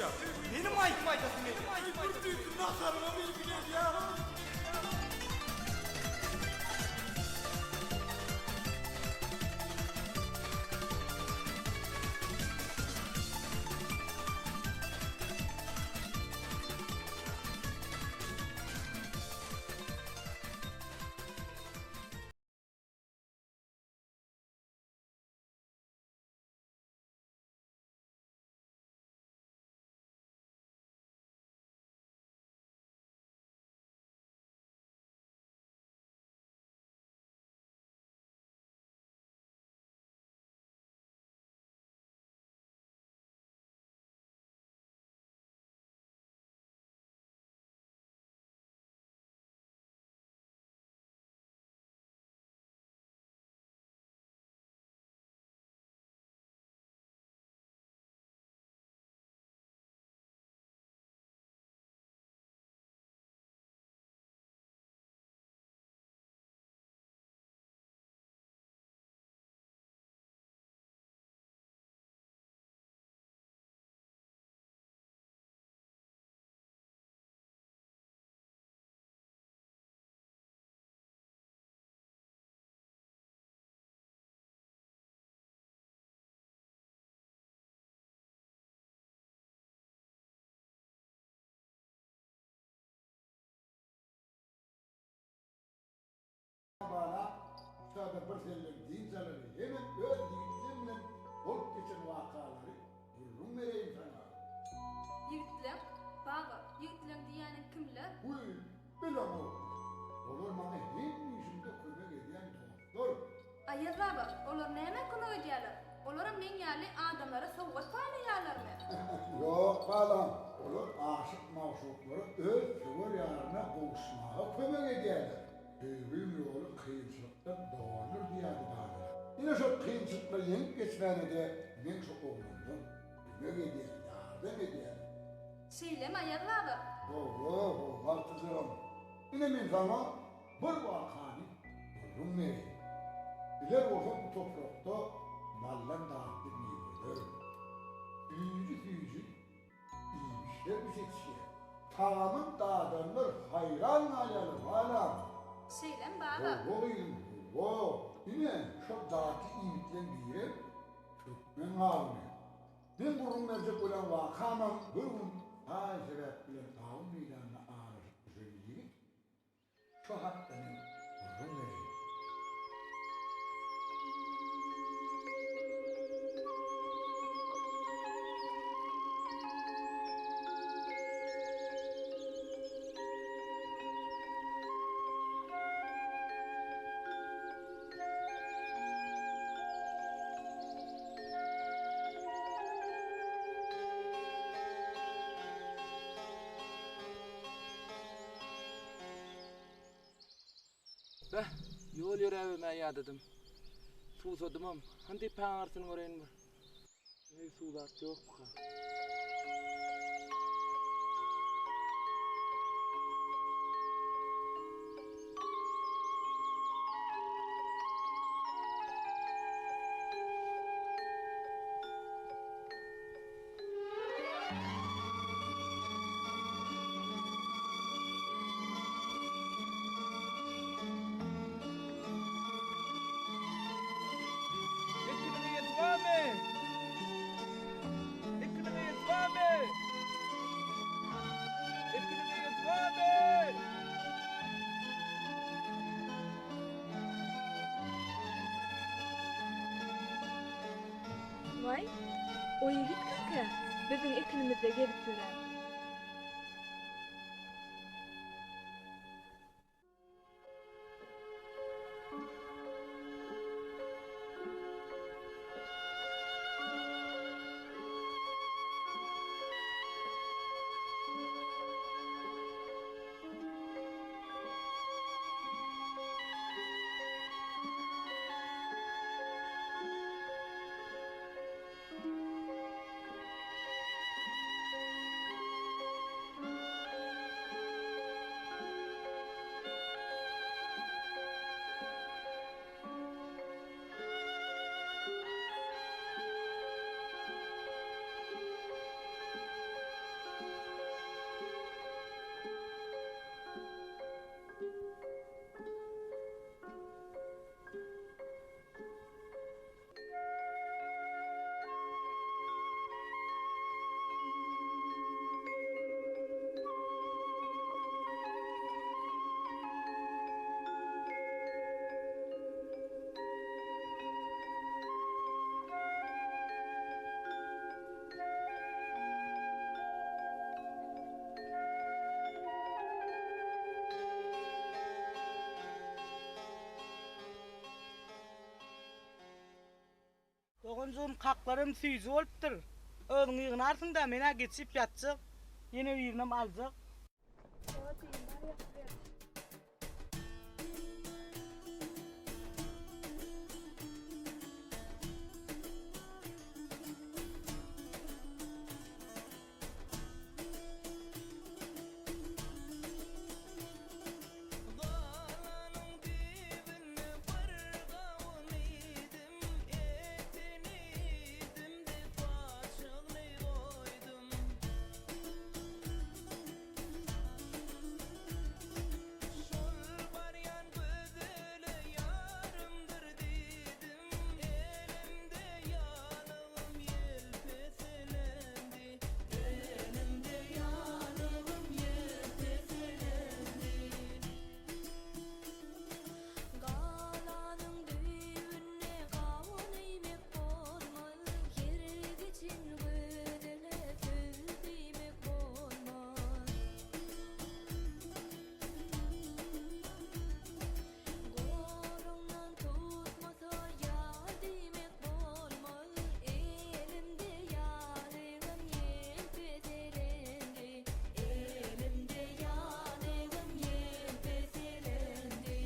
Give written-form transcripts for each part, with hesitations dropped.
gürleşýär. Meniň aýdym aýdasym gelýär. Aý bir tüýs naharyma bilgi gelýär. Bala, şada bir sellem dynç alaly hemem öz ýigitleň bilen bolup geçen wakalary gürrüň bereýin saňa. Ýigitleň? Baba, ýigitleň diýýäniň kimler? Wiý, bilemok. Olar maňa hemme işimde kömek edýän dostlar. Aýaz baba, olar nämä kömek edýärler? Olaram meň ýaly adamlara sowgat paýlaýarlarmy? Ýok, balam, olar aşyk-magşuklara öz söwer ýaryna gowuşmaga kömek edýärler. Söýgiň ýoly kynçylykdan doludyr diýýärdi babalar. Ine şol kynçylyklary ýeňip geçmäne-de meň şu oglanlar kömek edýär, ýardam edýär. Şeýlemi, Aýaz baba? Hawa, hawa, agtyjagym. Ine men saňa bir wakany gürrüň bereýin. Biler bolsaň bu toprakda baldan datly miweler, süýji-süýji iýmişler bişetişýär. Tagamyn dadanlar haýran galýarlar, balam. Şeýlemi, baba? Hawa gyzym, hawa. Ine, şol datly iýmitleň birem türkmen gawuny. Men gürrüň berjek bolýan wakamam bir gün saý-sebäp bilen gawun meýdanyna aralaşyp düşen ýigit Şu hakda men gürrüň bereýin. Beh, ýol ýöräbem-ä ýadadym. Suwsadymam. Hany depäň aňyrsyny göreýin bir. Eý, suw zat ýokmuka? Ekiniň eýesi barmy? Ekiniň eýesi barmy? Ekiniň eýesi barmy? Waý, o ýigit kimkä, biziň ekinimizde gezip ýören? Gawunjygyň kaklaram süýji bolupdyr. Özüň ýygnarsyň-da, men-ä geçip ýatjak. Ýene birinem aljak. Hawa jigim, bar ýatyber. Galanyň düýbünde bir gawun iýdim, Etini iýdim-de paşygyny goýdum. Şol barýan gözele ýarymdyr diýdim, Elimde ýalygym ýelpeselendi, Elimde ýalygym ýelpeselendi. Galanyň düýbünde gawun iýmek bolmaz, Her geçen gözele söz diýmek bolmaz. Goluňdan tutmasa ýar diýmek bolmaz, Elimde ýarygym ýelpezelendi, Elimde ýarygym ýelpezelendi.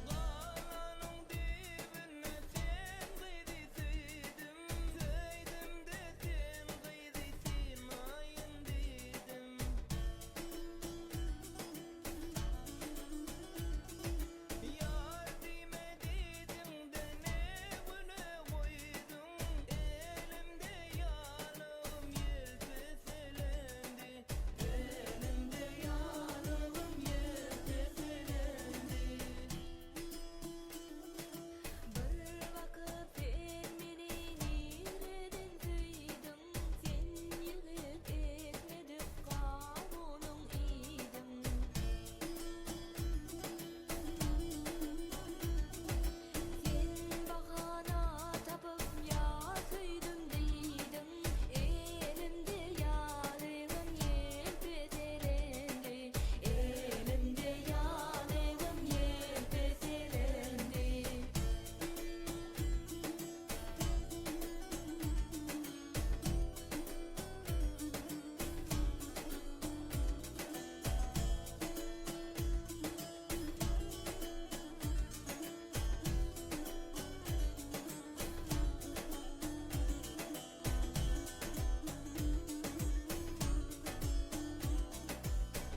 Galanyň düýbünde sen gyzy söýdüm, Söýdüm-de sen gyzy synaýyn diýdim. Ýar diýme diýdiň-de ne güne goýduň, Elimde ýalygym ýelpeselendi, Elimde ýalygym ýelpeselendi. Bir bakyp sen meni nireden söýdüň, Sen ýigit ekmedik gawunyň iýdiň. Sen bahana tapyp ýar söýdüm diýdiň, Elimde ýalygym ýelpezelendi, Elimde ýalygym ýelpezelendi.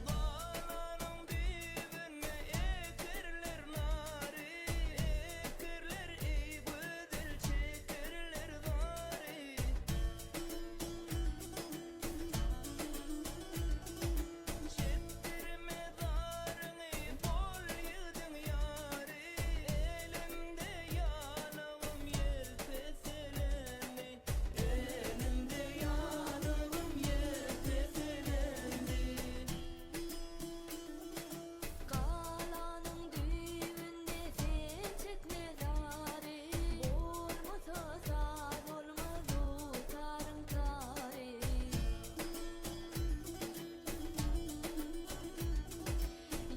Galanyň düýbünde ekerler nary, Ekerler eý gözel çekerler zary. Çekdirme zaryňy bol ýigdiň ýary, Elimde ýalygym ýelpeselendi, Elimde ýalygym ýelpeselendi. Galanyň düýbünde sen çekme zary, Bolmasa saz bolmaz dutaryň tary.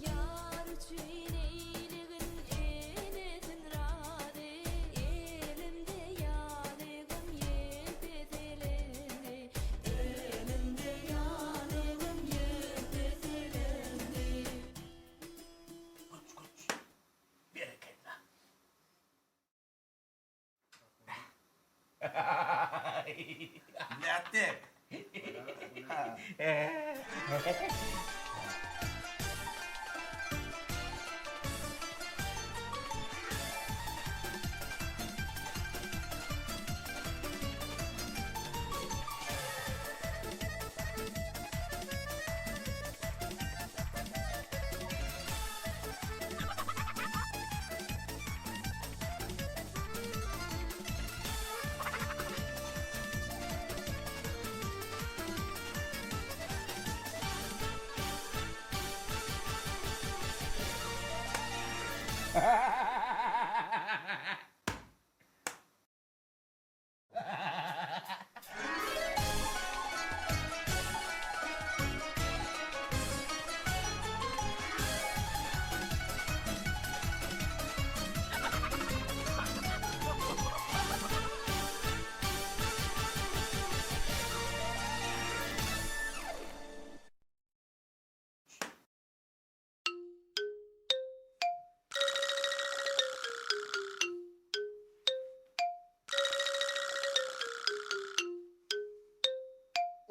Ýar üçin eýlegin enesin razy, Elimde ýalygym ýelpezelendi, Elimde ýalygym ýelpezelendi. Goç goç. Berekella. Nätdik?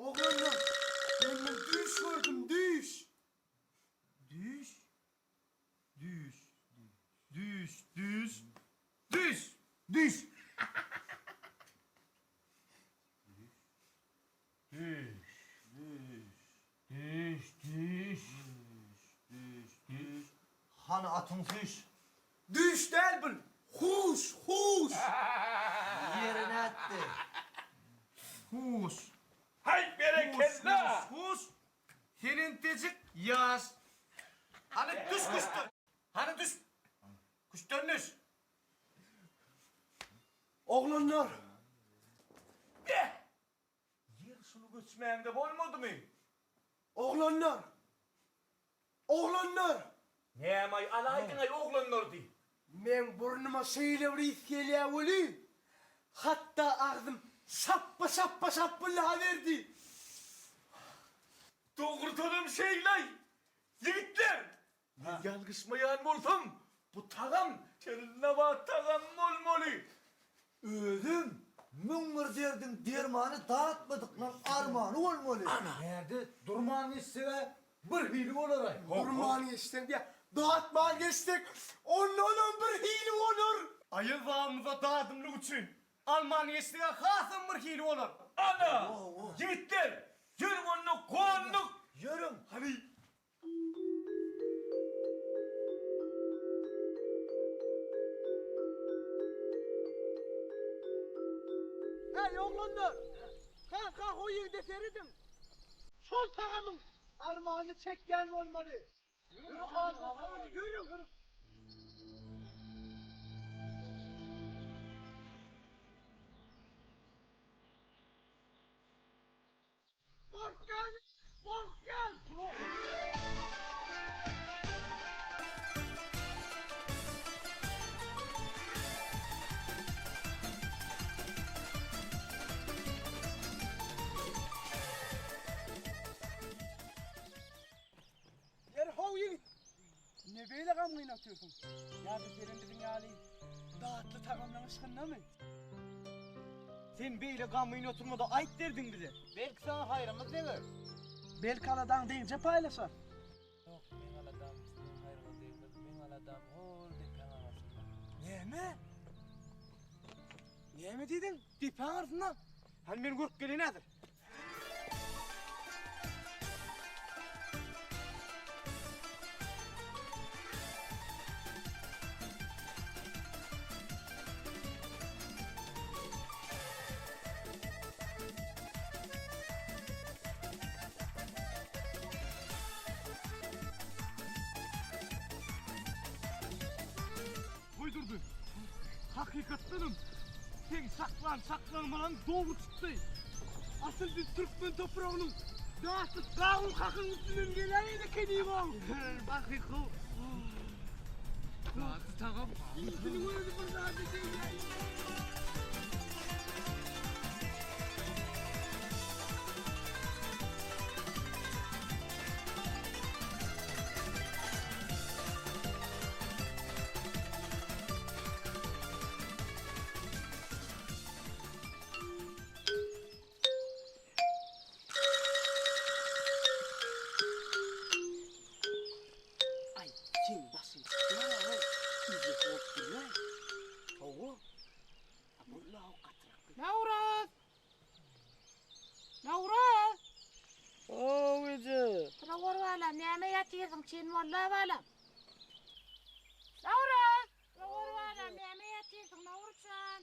Oglanlar, men bir düýş gördüm, düýş. Düýş? Düýş, düýş, düýş, düýş, düýş. Düýş, düýş, düýş, düýş, düýş, düýş. Hany atyň süýş? Düýş däl bul, huş, huş. Ýeri nätdi? Huş. Haý berekella! Huş, huş. Sen entejik ýaş. Hany düş küştden. Hany düş. Küştden düş. Oglanlar. Beh! Ýer şuny göçmäňde bolmadymy? Oglanlar. Oglanlar. Näme-aý alaýdyň-aý oglanlar diý. Meň burnuma şeýle bir ys gelýä welin, hatda agzym şapba-şapba şapbyllaberdi. Dogrudanam şeýle-aý, ýigitler! Men ýalňyşmaýan bolsam, bu tagam Çelnabat tagam bolmaly. Özem 1001 derdiň dermany datmadyklaň armany bolmaly. Ana! Bärde durman geçseg-ä bir hili bolar-aý. Durman geçseň diýýä, datman geçsek ondanam bir hili bolar. Aýaz babamyza dadymlyk üçin alman geçseg-ä hasam bir hili bolar. Ana! Ýigitler, ýörüň onda gonduk! Ýörüň! Hany! Äý, oglanlar! Kaka, ho ýigide serediň! Şol tagamyň armanyny çekýän bolmaly. Ýörüň, ýörüň! Gorkýan! Gorkýan! Ýeri how ýigit! Ne beýle gamgyn otyrsyň? Ýa-da senem biziň ýaly datly tagamlaň yşgyndamy? Sen beýle gamgyn oturma-da aýt derdiň bize. Belki saňa haýrymyz deger. Belki aladaň deňje paýlaşar. Ýok, meň aladam siziň haýryňyz degmez, meň aladam hol depäň aňyrsynda. Näme? Näme diýdiň? Depäň aňyrsynda? Hany men görüp geleýin häzir. Goýdurdy. Hakykatdanam, seň çaklan çaklanmalaň dogry çykdy. Asyl biz türkmen topragynyň datly gawun kakyň üstünden geläýen ekeniň-ow. Baky-how. Datly tagam. Ýüzüniň özi bir zada degýär. Aý, seň başyň çykýar-ow, ejesi bolup durýar. Hawa, a bulla-ow gatyrak. Nowruz! Nowruz! How eje! Tura gör balam, näme ýatyrsyň, çyn molla balam? Nowruz! Tura gör balam, näme ýatyrsyň, Nowruzjan?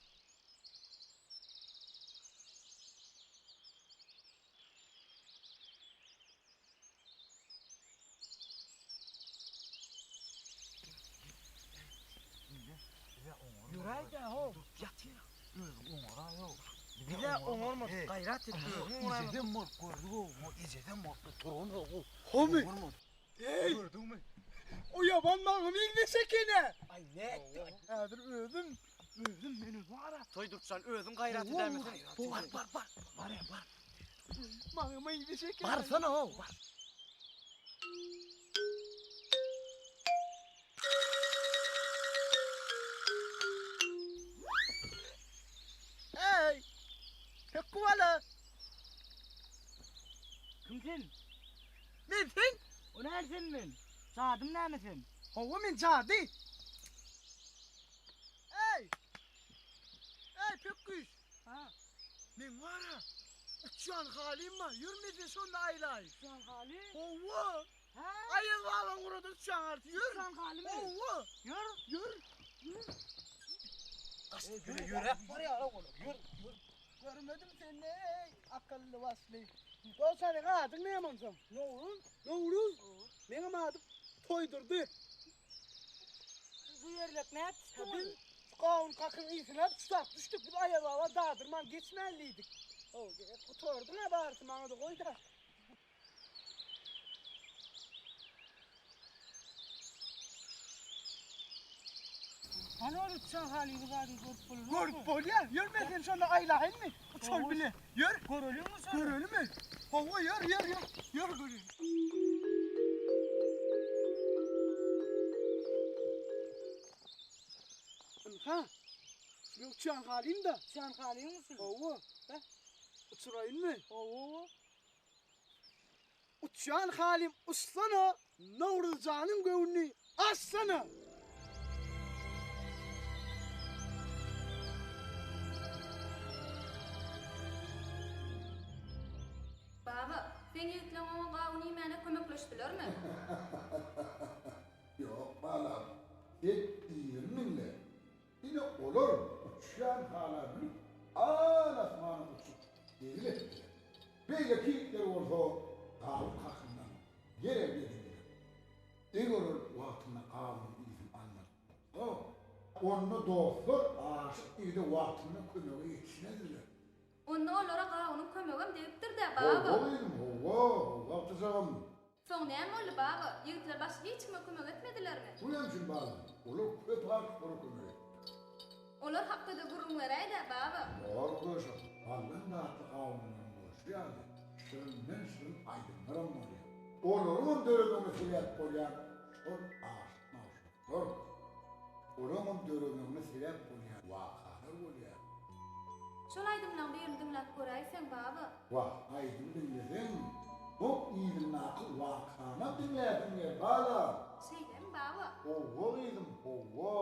Ýöräýdä how. Ýatyr. Özüň oňaraý-ow. Biz-ä oňarmadyk, gaýrat et, özüň oňaraý. Ejesem bolup gördük-ow, ejesem bolup turanok-ow. Homy? Eý! Gördüňmi? O ýaban maňa meňzeş eken-ä. Aý, nätdi? Häzir özüm, özüm meni bar-a. Toýdurtjan, özüň gaýrat edäýmeseň. Bar, bar, bar. Bar, bar. Maňa meňzeş eken. Barsana-ow, bar. Eý! Pekgu bala! Kim sen? Men sen! O näl sen men? Jadym näme sen? Hawa men jady! Eý! Eý Pekgüş! Ha? Meň bar-a, uçýan halym bar, ýör men seni şonda aýlaýyn. Uçýan haly? Hawa! Hä? Aýaz babaň guradan uçýan halysy, ýör! Uçýan halymy? Hawa! Ýör! Ýör! Ýör! Ýöre, ýöräp barýar-a olar, ýör, ýör. Görmedim seni, eý, akylly başly. Dost seniň adyň näme onsoň? Nowruz. Nowruz? Meňem adym Toýdurdy. Bu ýerlek nätdi? Biz şu gawun kakyň ysyna çytap düşdük. Biz Aýaz baba dadyrman geçmäli diýdik. Ho, gutardyň-a barysy maňa-da goý-da. Hany ol uçan halyny zadyny görüp bolanokmy? Görüp bolýar. Ýör men seni şonda aýlaýynmy? Uçal bile. Ýör. Göreliňmi şony? Görelimi? Hawa ýör ýör ýör. Ýör göreli. Ynha. Şuny uçan halym-da. Uçan halyňmy şu? Hawa. Hä? Uçuraýynmy? Hawa. Uçýan halym uçsana, Nowruzjanyň göwnüni açsana! Baba, seň ýigitleň oňa gawun iýmäne kömekleşdilermi? Ýok, balam, sen ýerini diňle. Ine olar uçýan hala münüp, al-asmana uçup hezil etdiler. Beýleki ýigitler bolsa gawun kakyndan ýer elde edindiler. Eger ol wagtynda gawunyň ysyny almadyk bolsa, onda dostlar aşyk ýigide wagtynda kömege ýetişmezdiler. Onda olara gawunyň kömegem degipdir-dä, baba? Hawa gyzym, hawa, hawa agtyjagym. Soň näme boldy, baba? Ýigitler başga hiç kime kömek etmedilermi? Bu näme üçin, balam? Olar köp aşyklara kömek etdiler. Olar hakda-da gürrüň beräý-dä, baba. Bar köşek, baldan datly gawunlaryň bolşy ýaly, şirinden-şirin aýdymlaram bolýar. Olaryňam döremegine sebäp bolýan şol aşyk-magşuklar. Olaňam döremegine sebäp bolýan wakalar bolýar. Şol aýdymlaň birini diňläp göräýseň, baba. Wah, aýdym diňleseň, oň yzyndaky wakanam diňläsiň gel, balam. Şeýlemi, baba? Howwa, gyzym, howwa.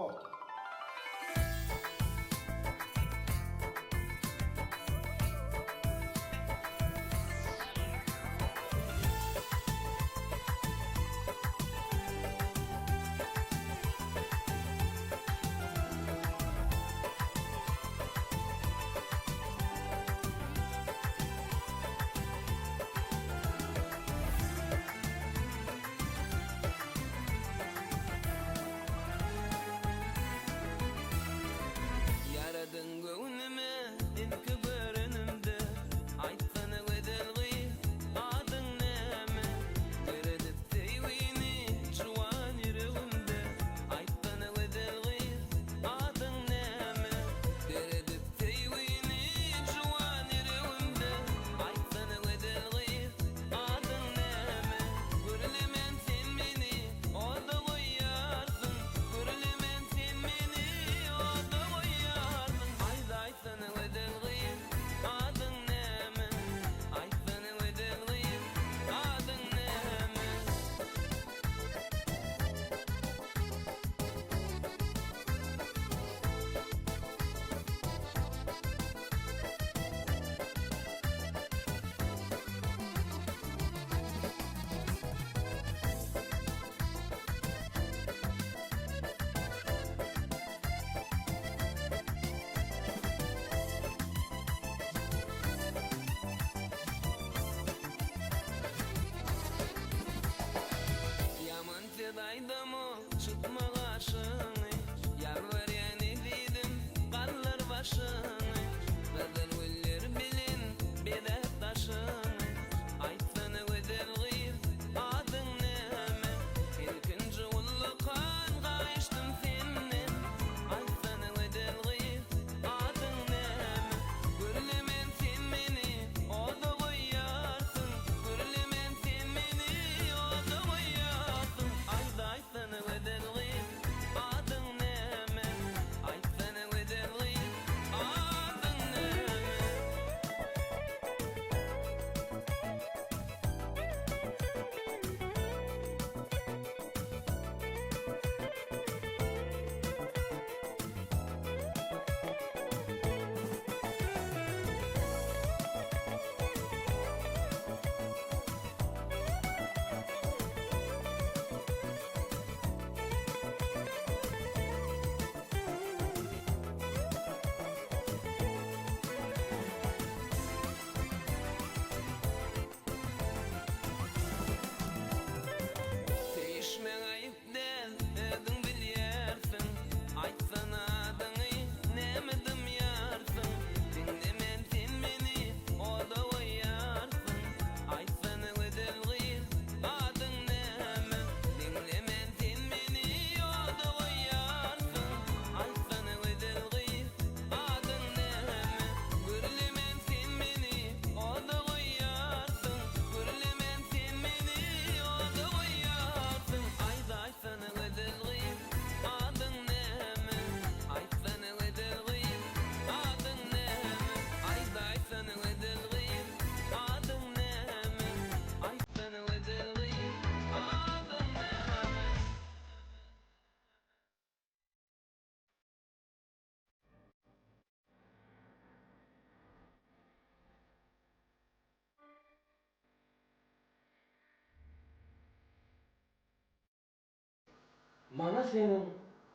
Maňa seniň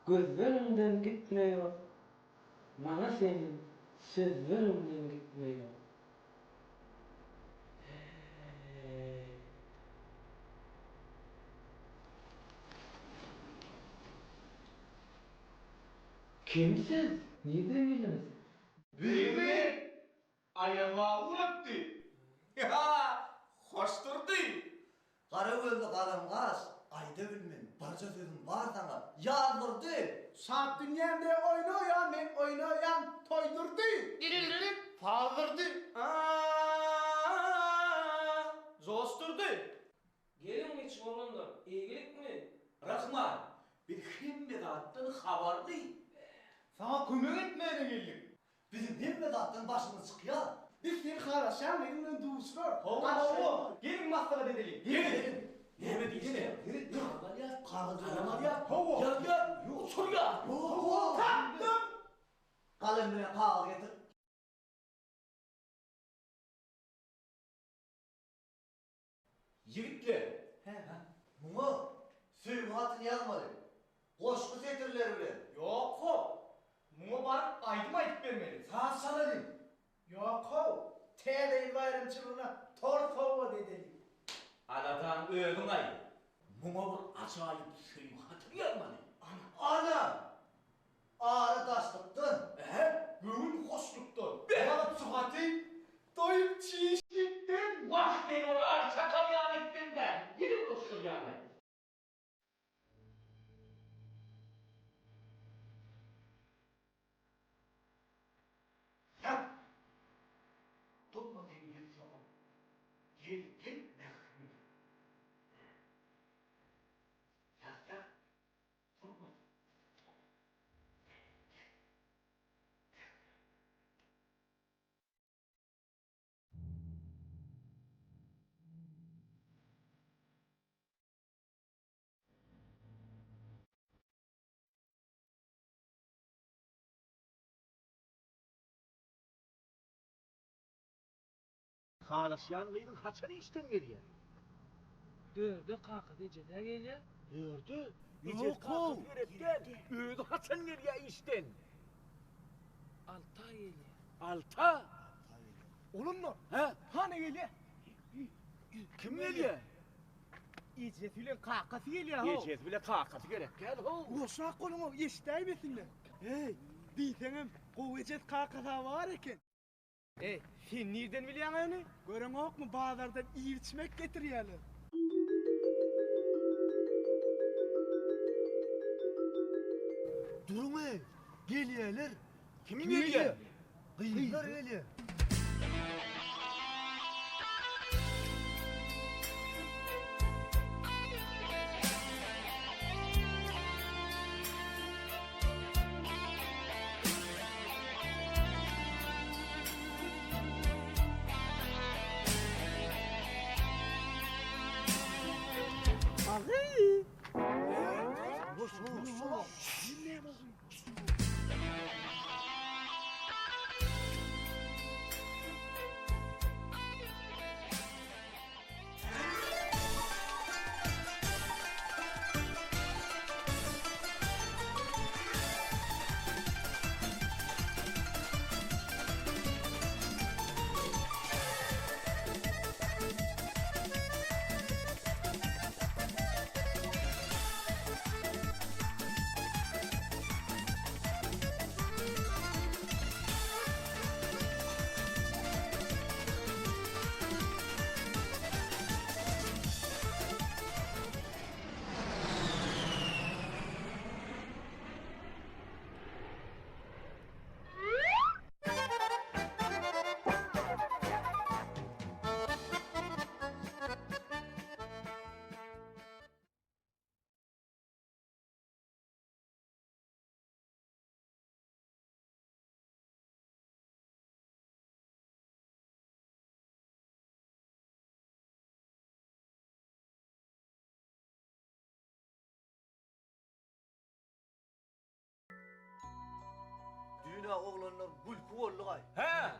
gözleriňden gitme ýok, Maňa seniň sözleriňden gitme ýok. Heý. Kim siz? Nirden geldiňiz? Bizi Aýaz baba uratdy. Ýa, hoş durdy. Gara gözli galam gaş, aýda bilmen, barja sözüm bar saňa, Ýazdurdy! Şat dünýämde oýnaýan men oýnaýan Toýdurdy! Sazdurdy! Joşdurdy! Geliň geçiň oglanlar, eýgilikmi? Rahman, biz hemme zatdan habarly. Saňa kömek etmäne geldik. Biziň hemme zatdan başymyz çykýar. Biz seni halaşýan gyzyň bilen duşular. Hawa. Geliň maslahat edeliň. Geliň. Näme diýsene? Kagyz alýas, kagyz galam alýas. Hawa. Ýazýas, uçurýas. Hawa. Tapdym. Galam bilen kagyz getir. Ýigitler. Hä. Muňa söýgi hatyny ýazmaly. Goşgy setirleri bilen. Ýok-how. Muňa baryp aýdym aýdyp bermeli. Saz çalalyň. Ýok-how. Täze ýyl baýramçylygyna tort sowgat edeliň. Aladaň özüň aý. Muňa bir ajaýyp söýgi hatyny ýazmaly. Ana! Ara daşlykdan. Ähä, göwün hoşlukdan. Alyp şu haty, doýup çişlikden. Wah, men ony arçakal ýaly etdim-dä, ýene goşdurýan-aý. Ýat! Durma sen ýüz sokup, ýelken mähriňi. Ýat, ýat! Durma. Halaşýan gyzyň haçan işden gelýär? Dörde kakasy ejesä gelýär. Dörde? Ejesi kakasy gerek däl. Özi haçan gelýär işden? Alta gelýär. Alta? Oglanlar, Hä? hany gelýär? Kim gelýär? Ejesi bilen kakasy gelýär how. Ejesi bilen kakasy gerek däl how. Ýuwaşrak boluň-ow, eşidäýmesinler. Heý, diýseňem, gowy ejesi kakasy-a bar eken. Eý, sen nirden bilýäň ony? Göreňokmy, bazardan iýip-içmek getirýärler. Duruň-eý, gelýärler. Kim gelýär? Gyzlar gelýär. Düýn-ä oglanlar gülki boldugaý. Hä?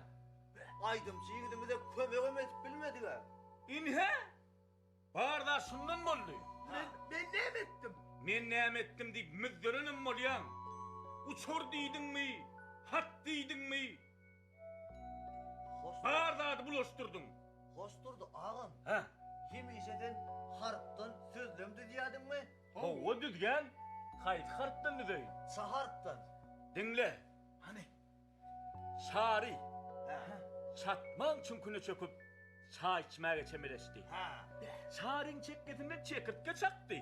Aýdymçy ýigidimize kömegem edip bilmedig-ä. Ine, bar zat şundan boldy. Men, men näme etdim? Men näme etdim diýip müzzerenem bolýaň. Uçar diýdiňmi, hat diýdiňmi? Bar zady bulaşdyrdyň. Hoşdurdy agam. Hä? Hemişe sen harpdan sözlem düzýädiňmi? Hawa düzýän. Haýsy harpdan düzeýin? Ç harpdan. Diňle. Hany? Çary. Çatmaň çüňküne çöküp, çaý içmäge çemeleşdi. Çaryň çekgesinden çekirtge çakdy.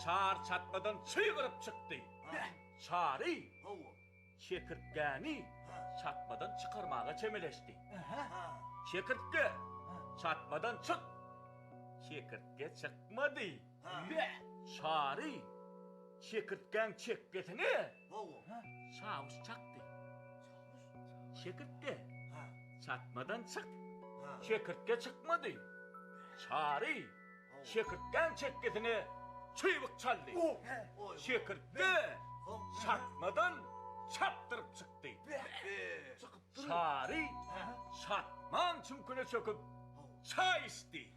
Çary çatmadan çygyryp çykdy. Çary çekirtgäni çatmadan çykarmaga çemeleşdi. Çekirtge, çatmadan çyk! Çekirtge çykmady. Çary çekirtgäň çekgesine Çawuş çakdy. Çekirtge. Çatmadan çyk. Çekirtge çykmady. Çary çekirtgäň çekgesine çybyk çaldy. Çekirtge çatmadan çapdyryp çykdy. Çary çatmaň çüňküne çöküp çaý içdi.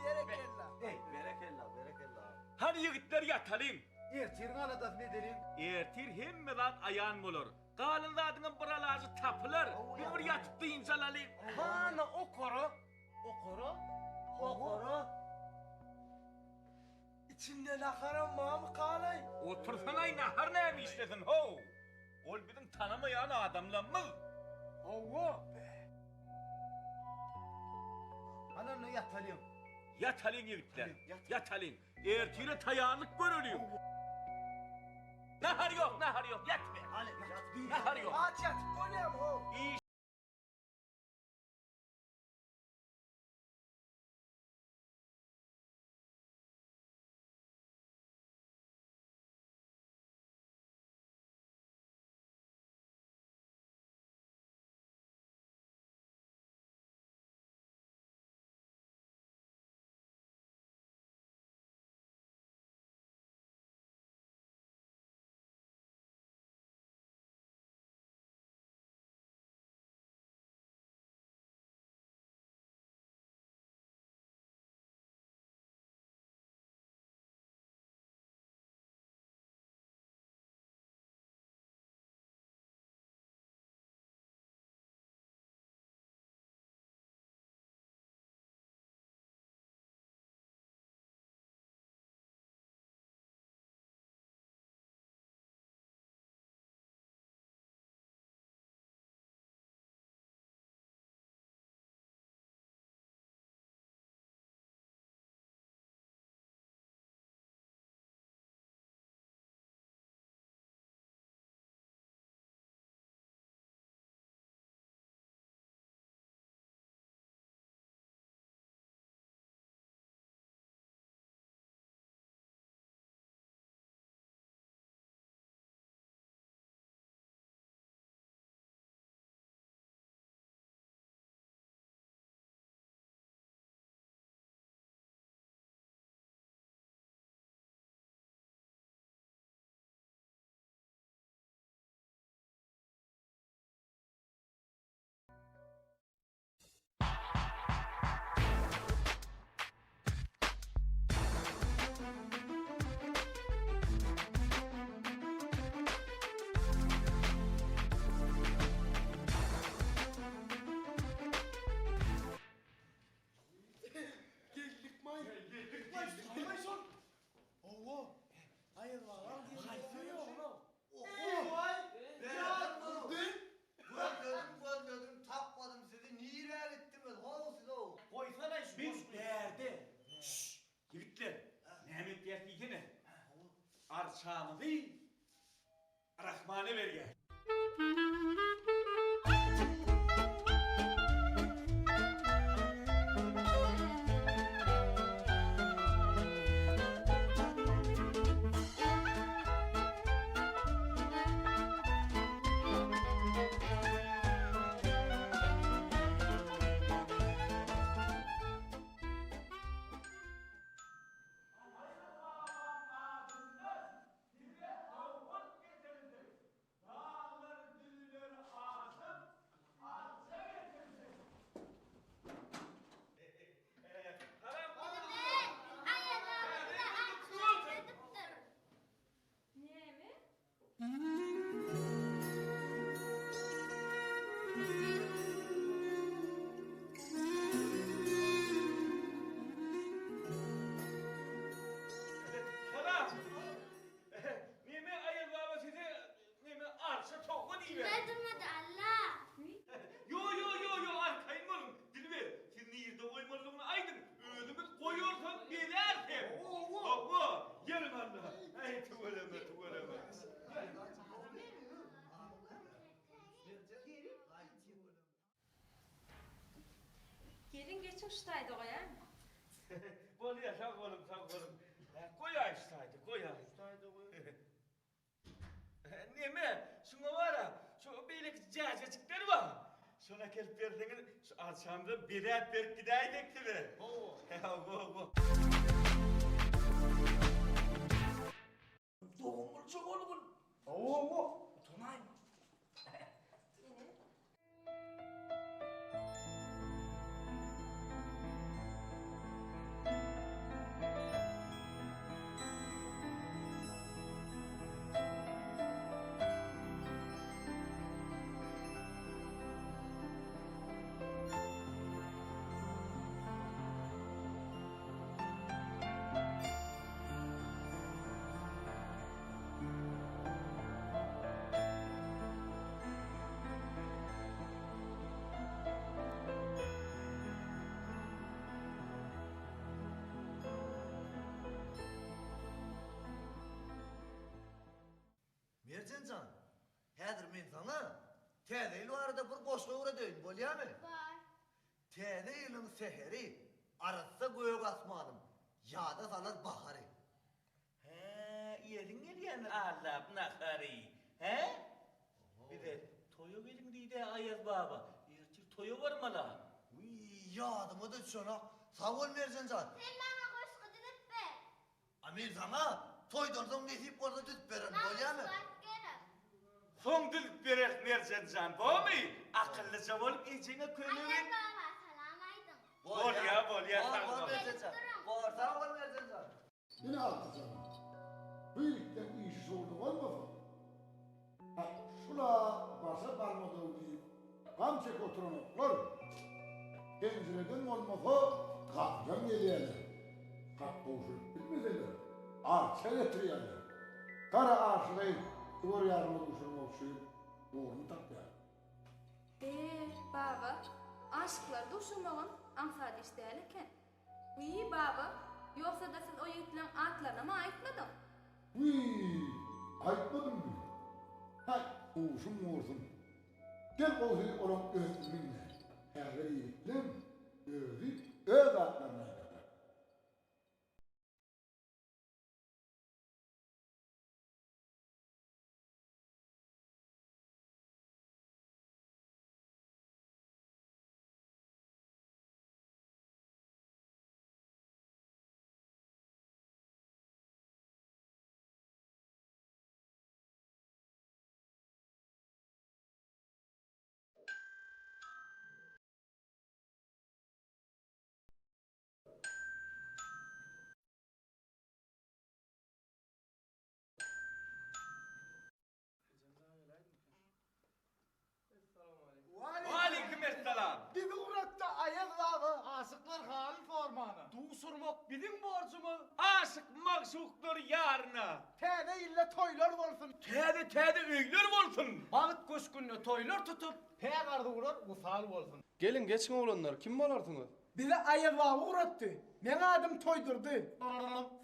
Berekella. Berekella, berekella. Hany ýigitler ýatalyň. Ertiriň aladasyny edeliň. Ertir hemme zat aýan bolar. Galan zadyňam bir alajy tapylar. Biz bir ýatyp dynç alalyň. Hany okara? Okara? Okara. Içinde naharam barmykalaý? Otursanaý nahar näme işlesin how? Ol biziň tanamaýan adamlamyz. Hawa. Hany onda ýatalyň. Ýatalyň ýigitler. Ýatalyň. Ertire taýýarlyk göreliň. Nahar ýok, nahar ýok, ýat be. Nahar ýok. Aç ýatyp bolýamy how? Geldik-maý. Geldik-maý. Geldik-maý şol. Hawa. Haýyr balam diýip. Haýsy ýok. Oho. Gözledim gözledim tapmadym sizi nirä gitdiňiz how siz how. Goýsana şu Biz bärde. Şşş! Ýigitler, näme etýäs diýsene. Arçamyzy Rahmana berýäs. Dilber. Dilber durmady Alla. Ýo ýo ýo ýo arkaýyn boluň Dilber siz nirde goýmalydygyny aýdyň özümiz goýarysam bezäris hem. Hawa ýeriň Alla. Äý tüweleme tüweleme. Geliň geçiň şu taýda goýaýyn. Bolýa sag boluň sag boluň. Goýaý şu taýda goýaý. Şu taýda goý. Neme şuňa bara şu beýleki jäjejikler bar. Şony äkelip berseňiz şu arçamyza bezäp berip gidäýsek size. Hawa. Hawa. Dogan boljak ol gün. Hawa hawa. Utanaýma. Merjen jan, häzir men saňa Täze ýyl barada bir goşgy öwredeýin, bolýamy? Bar. Täze ýylyň säheri, arassa gök asmanym, ýada salar bahary. Hä, iýesiň gelýändir allap nahary, hä? Bize toýa geliň diýdi-ä Aýaz baba. Ertir toýa barmaly-a. Wiý, ýadyma-da düşenok. Sag bol, Merjen jan. Sen maňa goşgy düzüp ber. A men saňa toýdan soň nesip bolsa düzüp bererin, bolýamy? Maňa şu wagt gerek. Soň düzüp bereris, Merjen jan, bormy? Akyllyja bolup ejeňe kömek et. Aýaz baba salam aýdyň. Bolýa, bolýa, sag Bor, bol. Merjen jan. Bor, sag bol, Merjen jan. Ine agtyjagym, bu ýigitleň işi şowly bolmasa, ha, şul-a başa barmady-ow diýip, gam çekip oturanoklar. Penjireden bolmasa, gapydan gelýärler. Hat gowşuryp bilmeseler, arça getirýärler. Gara aşygy duwar ýaryna duşurmak üçin ugruny tapýarlar. Be, baba, aşyklary duşurmagam aňsat iş däl eken. Wiý, baba, ýogsa-da siz o ýigitleň atlarynam-a aýtmadyň? Wiý, aýtmadymmy? Häý, huşum gursun. Gel gowsy olaň özüni diňle. Häzir ýigitleň özi öz atlaryny aýdarlar. Waleýkim essalam. Bizi ugratdy Aýaz baba. Aşyklar haly sormana. Duşurmak biziň borjumyz. Aşyk magşuklar ýaryna. Täze ýylda toýlar bolsun. Täze täze öýler bolsun. Bagt köşgünde toýlar tutup. Päk arzuwlar wysal bolsun. Geliň geçiň oglanlar, kim bolarsyňyz? Bizi Aýaz baba ugratdy. Meň adym Toýdurdy.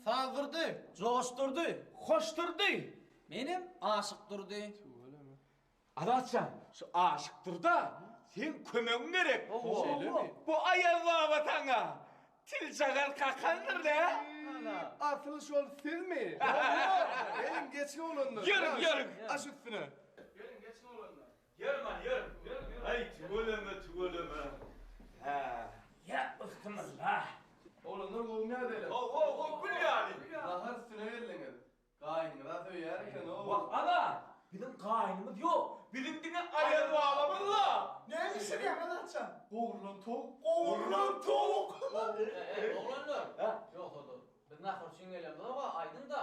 Sazdurdy. Joşdurdy. Hoşdurdy. Menem Aşyk Durdy. Tüweleme. Azatjan, şu Aşyk Durda seň kömegiň gerek. Şeýlemi? Bu Aýaz baba saňa tiljagaz kakandyr-da. Asyl şol sizmi? Geliň geçiň oglanlar. Ýörüň, ýörüň. Aş üstüne. Geliň geçiň oglanlar. Ýör man, ýör. Aý, tüweleme, tüweleme. Hä. Ýa, ysmylla. Oglanlar gowumy ýagdaýlar? Hawa, hawa, gül ýaly. Nahar üstüne geldiňiz. Gaýynyňyz-a söýýär eken-ow. Wah, aga, biziň gaýynymyz ýok. Biziň diňe Aýaz babamyz bar. Näme bişirýäň, Azatjan? Gowrulan towuk. Gowrulan towuk! Eý, oglanlar! Ýogsa-da, biz nahar üçin gelemzok-a, aýdyň-da.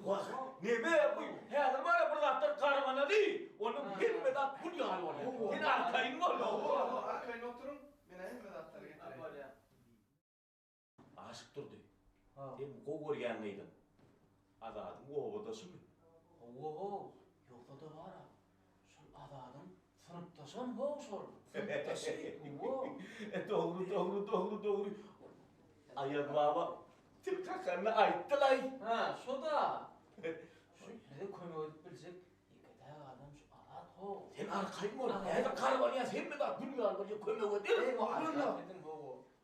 Wah, neme bu? Häzir bar-a bir zatlar garmanaly, onuň hemme zat gül ýaly bolýar. Sen arkaýyn bol. Hawa, arkaýyn oturyň, men-ä hemme zatlary getireýin. Bolýar. Aşyk Durdy, sen gowy görýän gyzyň Azadyň obadaşymy? Hawa-how, ýogsa-da bar-a, şol Azat. Ýalňyşam how şol. Synpdaşy, hawa. Dogry, dogry, dogry, dogry. Aýaz baba til kakanyny aýtdy-laý. Hä, şo-da. Şu bize kömek edip biljek ýeke-täk adam şu Azat how. Sen arkaýyn bol. Häzir garbanýas hemme zat gül ýaly bolýar, kömek ederis. Oglanlar,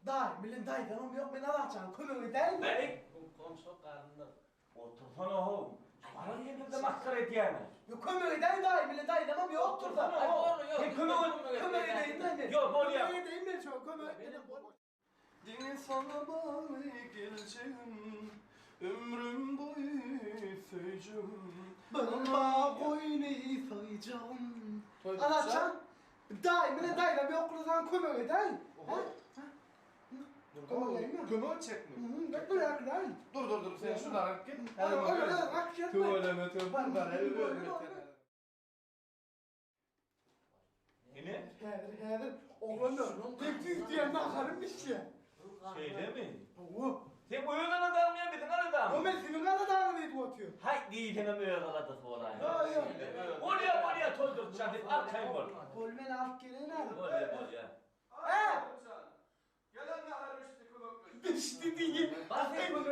daýym bilen daýzamam ýok, men Azatjana kömek edäýinmi? Beý! Goňşy garyndaş. Otursana how. Baran ýerimizde masgara edýäňä. Ýok, kömek edäýin daýym bilen daýzamam ýokdur-da. Aý, boldy, ýok. Sen kömek et. Kömek edeýin daýy men. Ýok, bolýar. Kömek edeýin men şoňa, kömek edem bolýar. Diňe saňa bagly geljegim, Ömrüm boýy söýjegim. Bana goýny soýjagym. Azatjan, daýym bilen daýzam ýoklugy saňa kömek edäýin. Hä? Kömek edäýinmi? Kömek etjekmi? Dur, dur, dur. Dur, dur, dur, sen şundan alyp git. Tüweleme, tüweleme, bar, bar, Tüweleme. Ine. Häzir, häzir. Oglanlar, tek diýen naharym bişýär. Şeýlemi? Hawa. Sen öz aladaňmy ýa biziň aladamyz? Ýok, men siziň aladaňyzy edip otyryn. Haý, diýseňem öz aladasy bolaýyn. Ýok, ýok. Bolýa, bolýa, Toýdurdyjan, sen arkaýyn bol. Bol, men alyp geleýin häzir. Bolýa, bolýa. Hä? Gelen nahar bişdi, kömekleş. Bişdi diýip.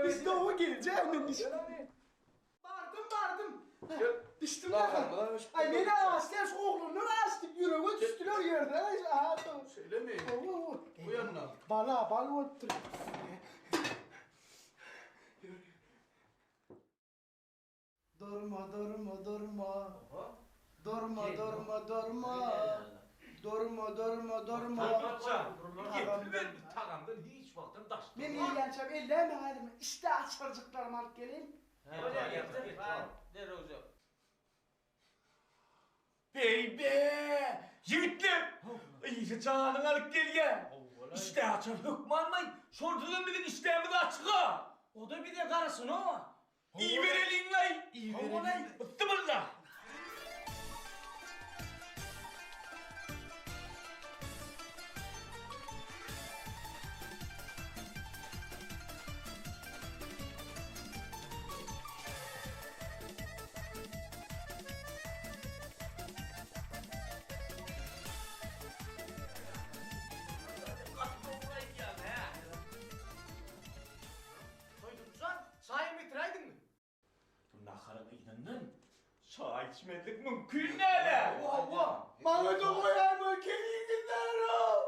Bişdi, owa geljek men bişdi. Bardym, bardym. Gel. Düşdüm nahar. Aý, men aç däl, şu oglanlar aç diýip ýürege düşdüler ýerde. Aý, Şeýlemi? Hawa, hawa. Bu ýandan. Bala bal bolupdyr. Durma, durma, durma. Durma, durma, durma. Durma, durma, durma. Getiriber, tagamdan hiç wagtam daş Men gelýänçäm elläme gaýdyma. Işdä açarjyklarymy alyp geleýin. Beý-be! Ýigitler! Yzy janyňy alyp gelýä. Işdäaçar hökmanmaý, şonsuzam biziň işdämiz açyg-a. O-da bize garaşanok-a. Ibereliň-laý! Ibereliň. Ysdymylla! Toýdurtjan, çaýam getiräýdiňmi? Bu naharyň yzyndan çaý içmezlik mümkin däl-ä! Hawa, maňa-da goýaýma, keliňizler-ow!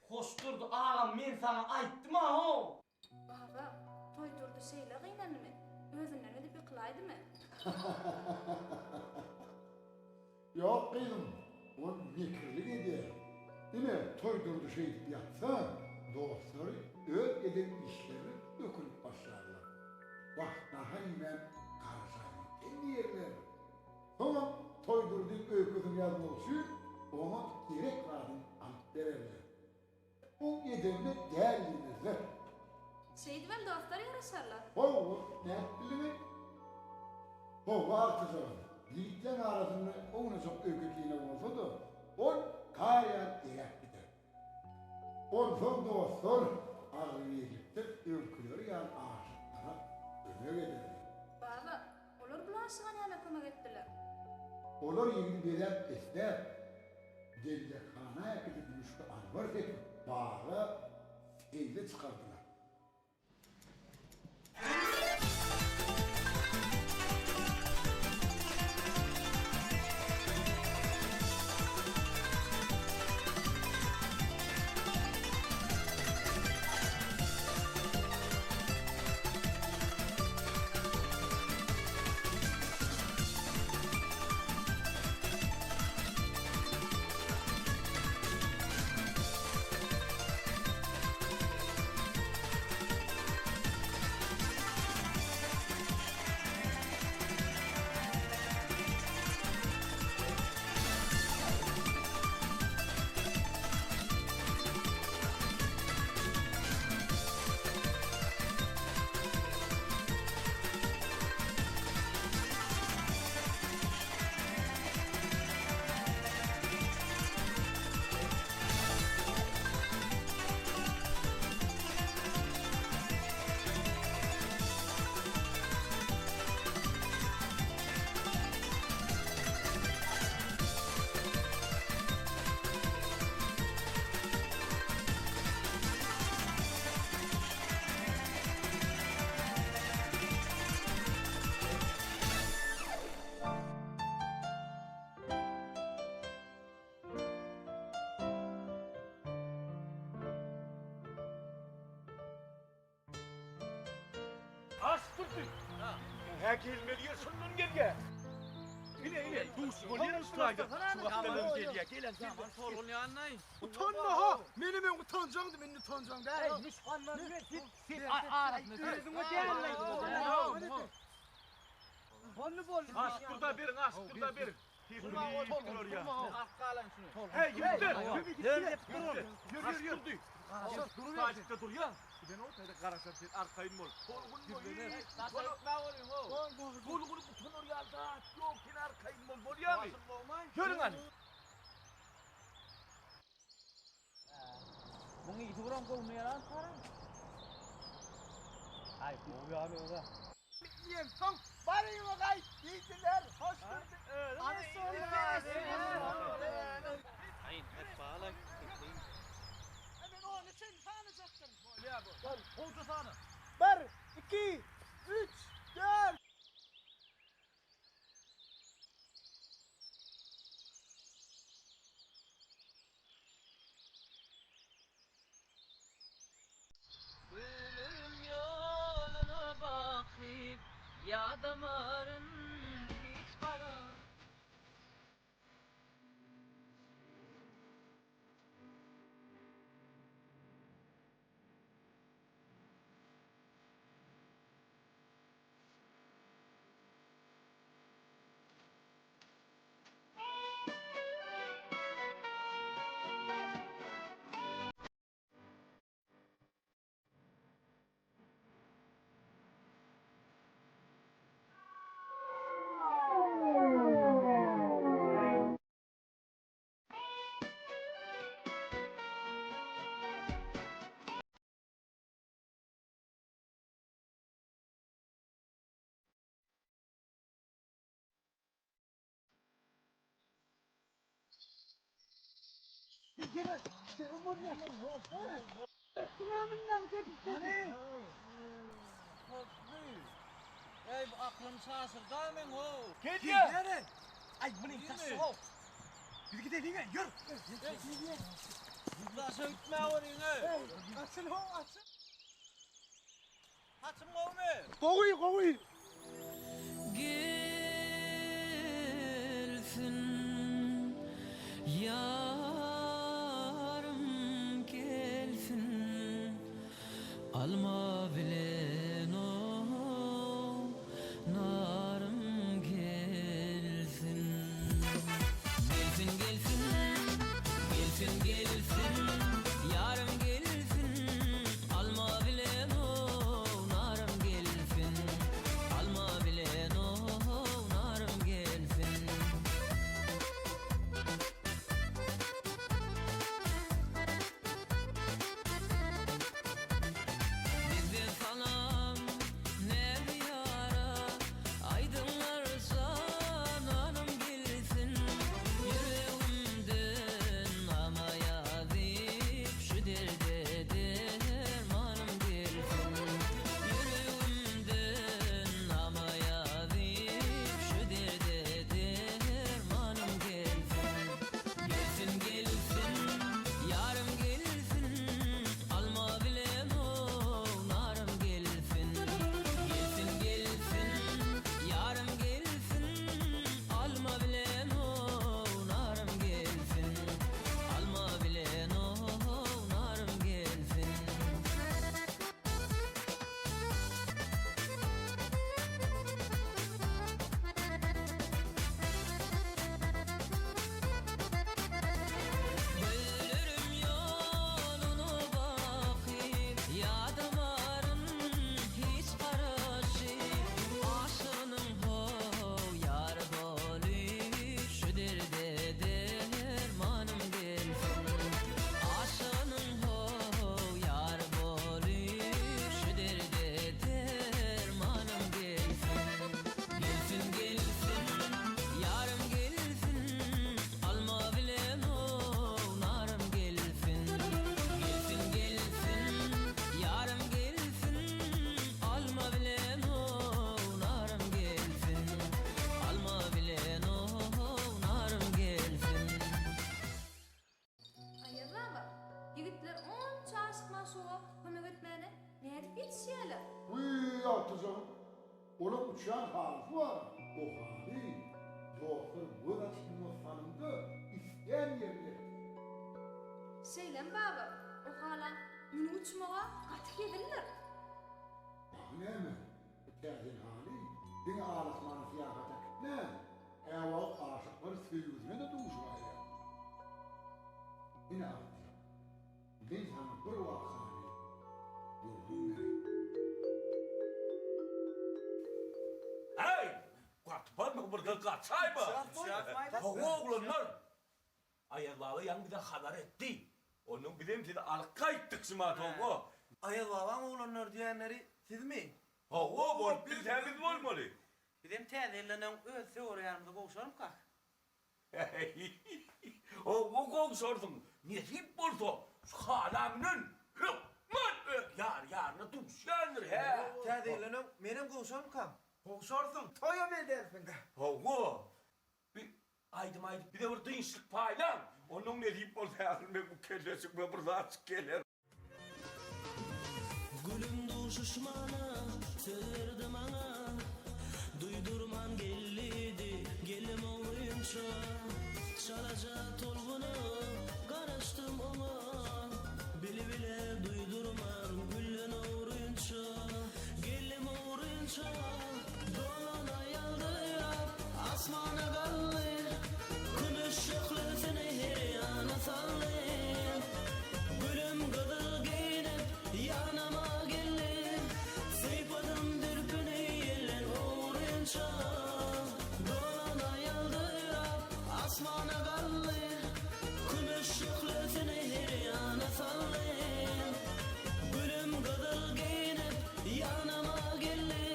Hoşdurdy agam men saňa aýtdym-a how! Baba, Toýdurdy şeýle gynandymy? Özünden özi ýykylaýdymy? Ýok gyzym, ol mekirlik edýär. Ine, Toýdurdy şeýdip ýatsa, dostlary öz eden işlerine ökünip başlarlar. Wah, nahar iýmän garaşaýmaly diýerler. Soňam Toýdurdyň öýkesini ýazmak üçin oňa gerek zadyny alyp bererler. Oň edenine däl diýmezler. Şeýdibem dostlar ýaraşarlar. Hawa, nädip bildiňeý? Hawa, agtyjagym, ýigitleň arasynda ownujak öýke-kine bolsa-da, ol gar ýaly eräp gider. Onsoň dostlar agzybirlikde öňküleri ýaly aşyklara kömek ederler. Baba, Olar bu aşyga näme kömek etdiler? Olar ýigidi bezäp-besläp, dellekhana äkidip müşki-anbar sepip, baga seýle çykardylar. Aşdurdy. Hä gelmeli ýer şundan gelýä. Ine ine duşup bolýar şu taýda. Şu gapdaldan gelýä. Gelen zaman Solgun ýanynaý. Utanma ha. Menem öň utanjaňdym indi utanjaň däl. Eý, müşkandan gel. Git. Sen arasyna Özüňe däl. Boldy boldy. Aşdurda beriň, aşdurda beriň. Ak galan şunu. Hey ýigitler! Ýör durun. Ýör ýör ýör. Garaşyp durýa. Giden o taýda garaşar sen arkaýyn bol. Tolgun boýy. Tolgun utanar ýaly zat ýok. Sen arkaýyn bol bolýamy? Ýörüň hany. Muň ýiti buram gowmy ýalan saran. Ay gowy ýaly oza. Diýen soň baryňa gaýt diýdiler. Hoş gördük. Hany Aý, hep balay. Men onu için sanajaktym. Bolýar bu. Gol, sana. 1 2 3 4 Gülüm ýoluna bakyp ýadamaryn hiç gara. Ey bu aklym şaşırdı men ho. Gelýä. Ay bunu taşla. Biz gidelim yürü. Daşa gitme oryň ey. Açıl ho açıl. Haçym gowmy? Gowy gowy. Gelsin ýarym gelsin Alma bilen narym gelsin Gelsin gelsin gelsin gelsin Ýarym gelsin Alma bilen narym gelsin Alma bilen narym gelsin. Olaň uçýan halysy bar. O haly dostlar göz açyp ýumas salymda islän ýerine eltýär. Şeýlemi baba? O hala münüp uçmaga gaty hezildir. Dagy näme? Bu täsin haly diňe al-asmana syýahata äkitmän, käwagt aşyklary söýgüsine-de duşuraýýar. Ine agtyjak. Men saňa bir wakany gürrüň bereýin. Äý, gaty barma birden gaçaýma. Hawa oglanlar, Aýaz baba ýaňy bize habar etdi. Onnoň bizem sizi alyp gaýtdyk şumat hawa. Aýaz babaň oglanlary diýenleri sizmi? Hawa, bolup bilse biz bolmaly. Bizem täze ýyldan öň öz söwer ýarymyza gowşarmykak? Hawa gowşarsyň, nesip bolsa, şu hala münen hökman öz ýar-ýaryna duşýandyr, hä? Täze ýyldan öň menem gowşarmykam? Gowşarsyň, toýam edersiň. Hawa, bir aýdym aýdyp bize bir dynçlyk paýlaň, onnoň nesip bolsa häzir meň bu kelleçigime bir zatjyk geler. Gülüm duşuşmana söz berdi maňa Duýdurman geldidi gelim ogrynça Çalaja tolgunyp garaşdym oňa Bile-bile duýdurman gülden ogrynça Geldim ogrynça Dolana ýaldyrap asmana galdy Kümüş şöhlesini her ýana saldy Gülüm gyzyl geýnip ýanyma geldi Sypadym zülpüni ýelden ogrynça Dolana ýaldyrap asmana galdy Kümüş şöhlesini her ýana saldy Gülüm gyzyl geýnip Ýanyma geldi,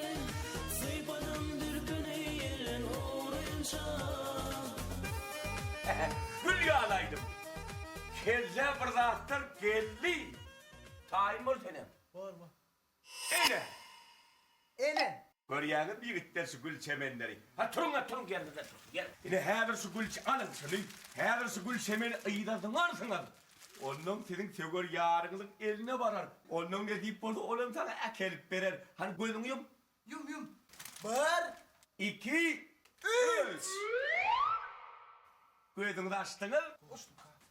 sypadym dürpüni ýelden ogrynça. Gül ýaly aýdym. Kellä bir zatlar geldi. Taýyn bol senem. Bor bor. Ene. Ene. Görýäňizmi ýigitler şu gül çemenleri. Ha turuň-a turuň ýeriňizden turuň. Ýer. Ine häzir şu gül alyň şuny. Häzir şu gül çemeni yza zyňarsyňyz. Onnoň siziň söwer ýaryňyzyň eline barar. Onnoň nesip bolsa olam saňa äkelip berer. Hany gözüňi ýum. Ýum ýum. Bir. Iki. Üç. Gözüňizi açdyňyz.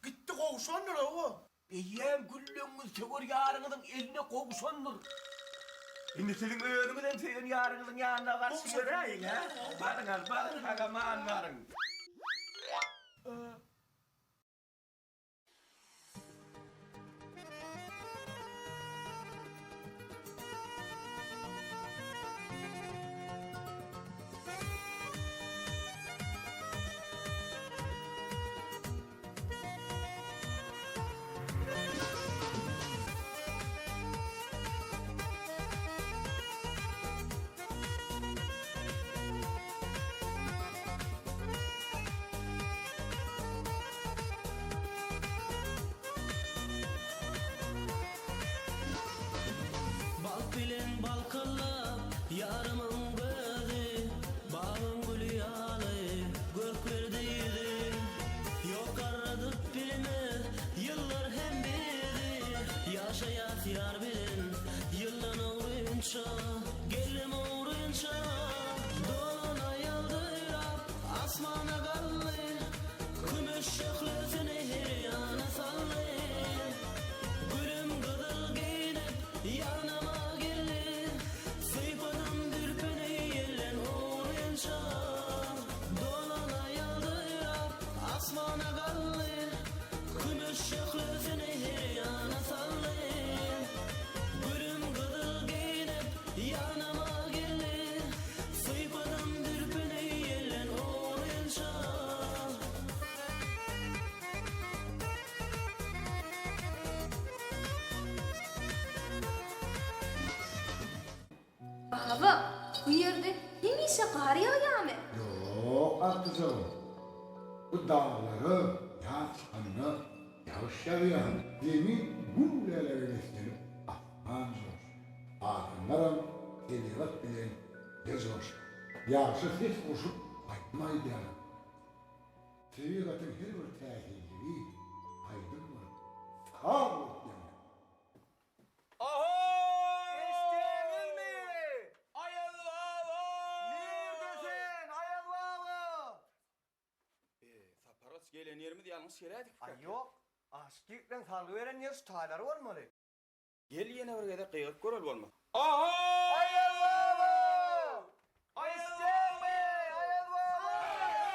Gitdi gowşandyr hawa. Eýýäm gülleňiz söwer ýaryňyzyň eline gowşandyr. Indi siziň özüňizem söýen ýaryňyzyň ýanyna baryp göräýiň, hä? Baryň hany, baryň, sag-aman baryň. Bagt bilen balkyldap ýarymyň gözi, Bagyň güli ýaly görk berdi ýüzi. Ýok garradyp bilmez ýyllar hem bizi, Ýaşaýas ýar bilen ýyldan ogrynça, Geldim ogrynça, dolana ýaldyrap, Asmana galdy, kümüş şöhlesini her ýana saldy. Gülüm gyzyl geýnip, ýanyma geldi, Sypadym zülpüni ýelden ogrynça. Dolana ýaldyrap, asmana galdy, Kümüş şöhlesini her ýana saldy. Gülüm gyzyl geýnip, ýanyma geldi, Sypadym zülpüni ýelden ogrynça. Baba, bu ýerde hemişe gar ýagýarmy? Ýok, agtyjagym. Bu daglara ýaz çykanda ýagyş ýagýar. Zemin gül lälege beslenip, asman joşýar. Adamlaram tebigat bilen bile joşýar. Ýagşa ses goşup aýdym aýdýarlar. Tebigatyň her bir täsinligi aýdym bolup, saz bolup ýaňlanýar. Ahoý! Eşitýäňizmi? Aýaz baba! Gelen ýerimiz ýalňyş geläýdik. Aý ýok, aşyk ýigitleň salgy beren ýeri şu taýlary bolmaly. Gel ýene bir gezek gygyryp göreli bolmasa. Ahaý! Aýaz baba! Eşitýäňmi? Aýaz baba!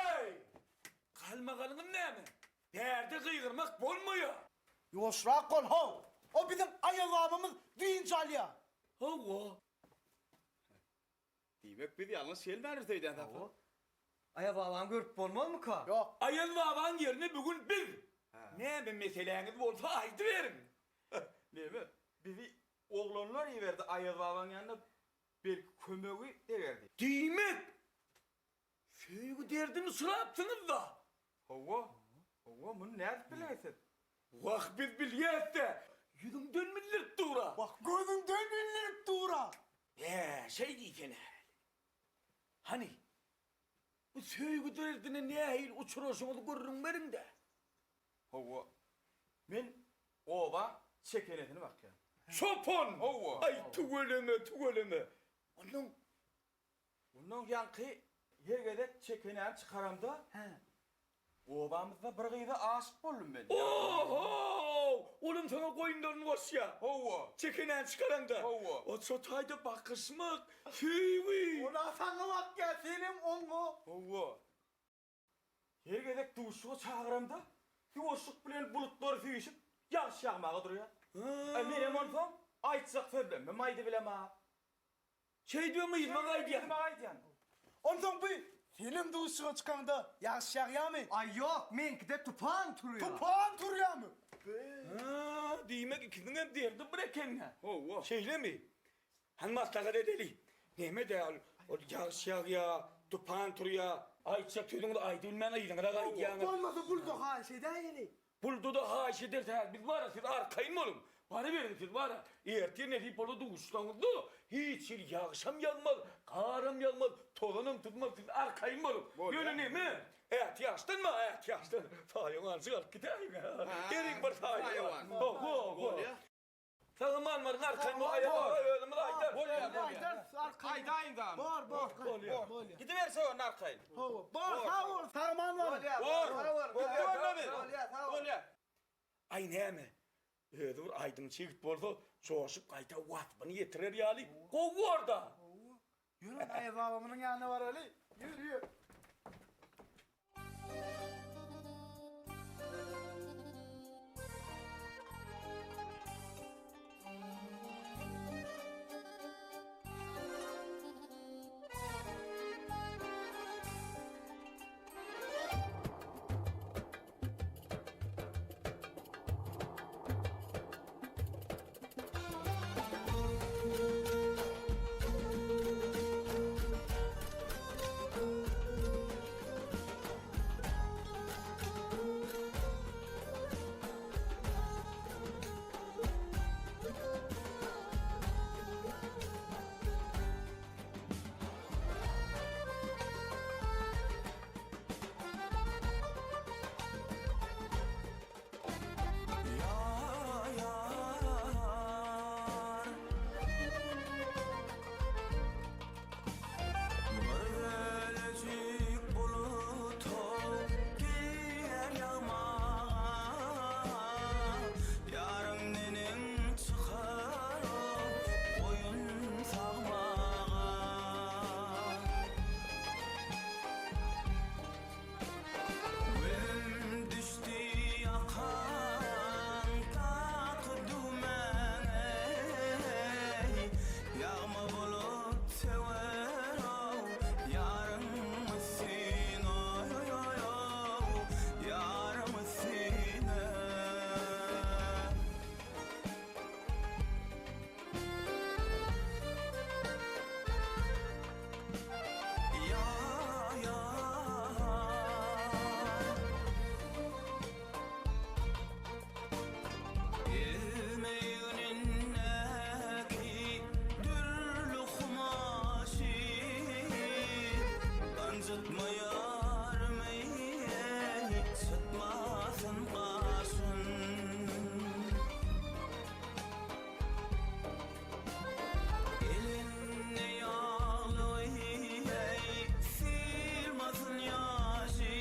Heý! Galmagalyňyz näme? Bärde gygyrmak bolmaýar. Ýuwaşrak bol, how! O biziň Aýaz babamyz dynç alýar. Hawa. Diýmek biz ýalňyş gelmändiris öýdýän Sapa. Aýaz babany görüp bolmazmyka? Ýok. Aýaz babaň ýerine bu gün biz. Näme meseläňiz bolsa aýdyberiň. Näme, bizi oglanlar iberdi Aýaz babaň ýanyna belki kömegi deger diýip. Diýmek, söýgi derdini sorapsyňyz-da? Hawa, hawa, muny nädip bilýäňiz siz? Wah, biz bilýäs-dä, ýüzüňden bildirip dur-a. Wah, gözüňden bildirip dur-a. Hä, şeý diýsene. Hany, bu söýgi derdine nähili uçraşyňyzy gürrüň beriň-dä. Hawa, men oba çekenesini bakýan. Çopan! Hawa. Aý, tüweleme, tüweleme. Onnoň Onnoň ýaňky her gezek çekenäni çykaramda, obamyzda bir gyza aşyk boldum men. Oho! Olam saňa goýunlaryny goşýa. Hawa. Çekenäni çykaraňda. Hawa. O şo taýda bakyşmak, söýgi. Ol-a saňa bakýa, senem oňa. Hawa. Her gezek duşuşyga çagyramda, ýuwaşlyk bilen bulutlary süýşüp, ýagyş ýagmaga durýar. Aý, menem onsoň aýtjak sözlemem aýdybilemok. Şeýdibem yzyma gaýdýan. Yzyma gaýdýan. Onsoň bu senem duşuşyga çykaňda ýagyş ýagýarmy? Aý, ýok, meňkide tupan turýar. Tupan turýarmy? Hä, diýmek ikisiňem derdi bir eken-dä. Hawa. Şeýlemi? Hany maslahat edeli. Neme-dä ol, ol ýagyş ýagýa, tupan turýa. Aýtjak sözüňizi aýdybilmän yzyňyza gaýdýaňyz. Bolmasa Bulda haýyş edäýeli. Bulda-da haýyş ederis häzir. Biz bar-a, siz arkaýyn boluň. Baryberiň siz bar-a. Ertir nesip bolsa duşsaňyzda hiç hili ýagyşam ýagmaz, garam ýagmaz, tozanam tutmaz, siz arkaýyn boluň. Ýöne neme, ätiýaçdan bar, ätiýaçdan. Saýawanjyk alyp gidäýiň-ä. Geliň bir saýawan. Ho, ho. Sag-aman baryň arkaýyn bol aýak aga özümiz aýdar. Bolýar bolýar. Aýdaýyň da. Bor bor. Bolýar. Bolýar. Gidiberse onda arkaýyn. Hawa. Bor sag bol sag-aman boluň. Bor. Bolýar. Bolýar. Aý näme? Özi bir aýdymçy ýigit bolsa joşup gaýta waspyny ýetirer ýaly gowy borda. Ýörüň Aýaz babamyzyň ýanyna baraly. Ýör ýör. Gözüm düşdi ýakaňdaky düwmäňe, Ýagma bulut söwer-ow, ýaryň üstüne-oý-oý-oý, Ýaryň üstüne. Gezmeýinindäki dürli kumaşy Ynjytmaýarmy çytmasyn gaşyn. Elinde ýaglygy, sylmasyn ýaşy.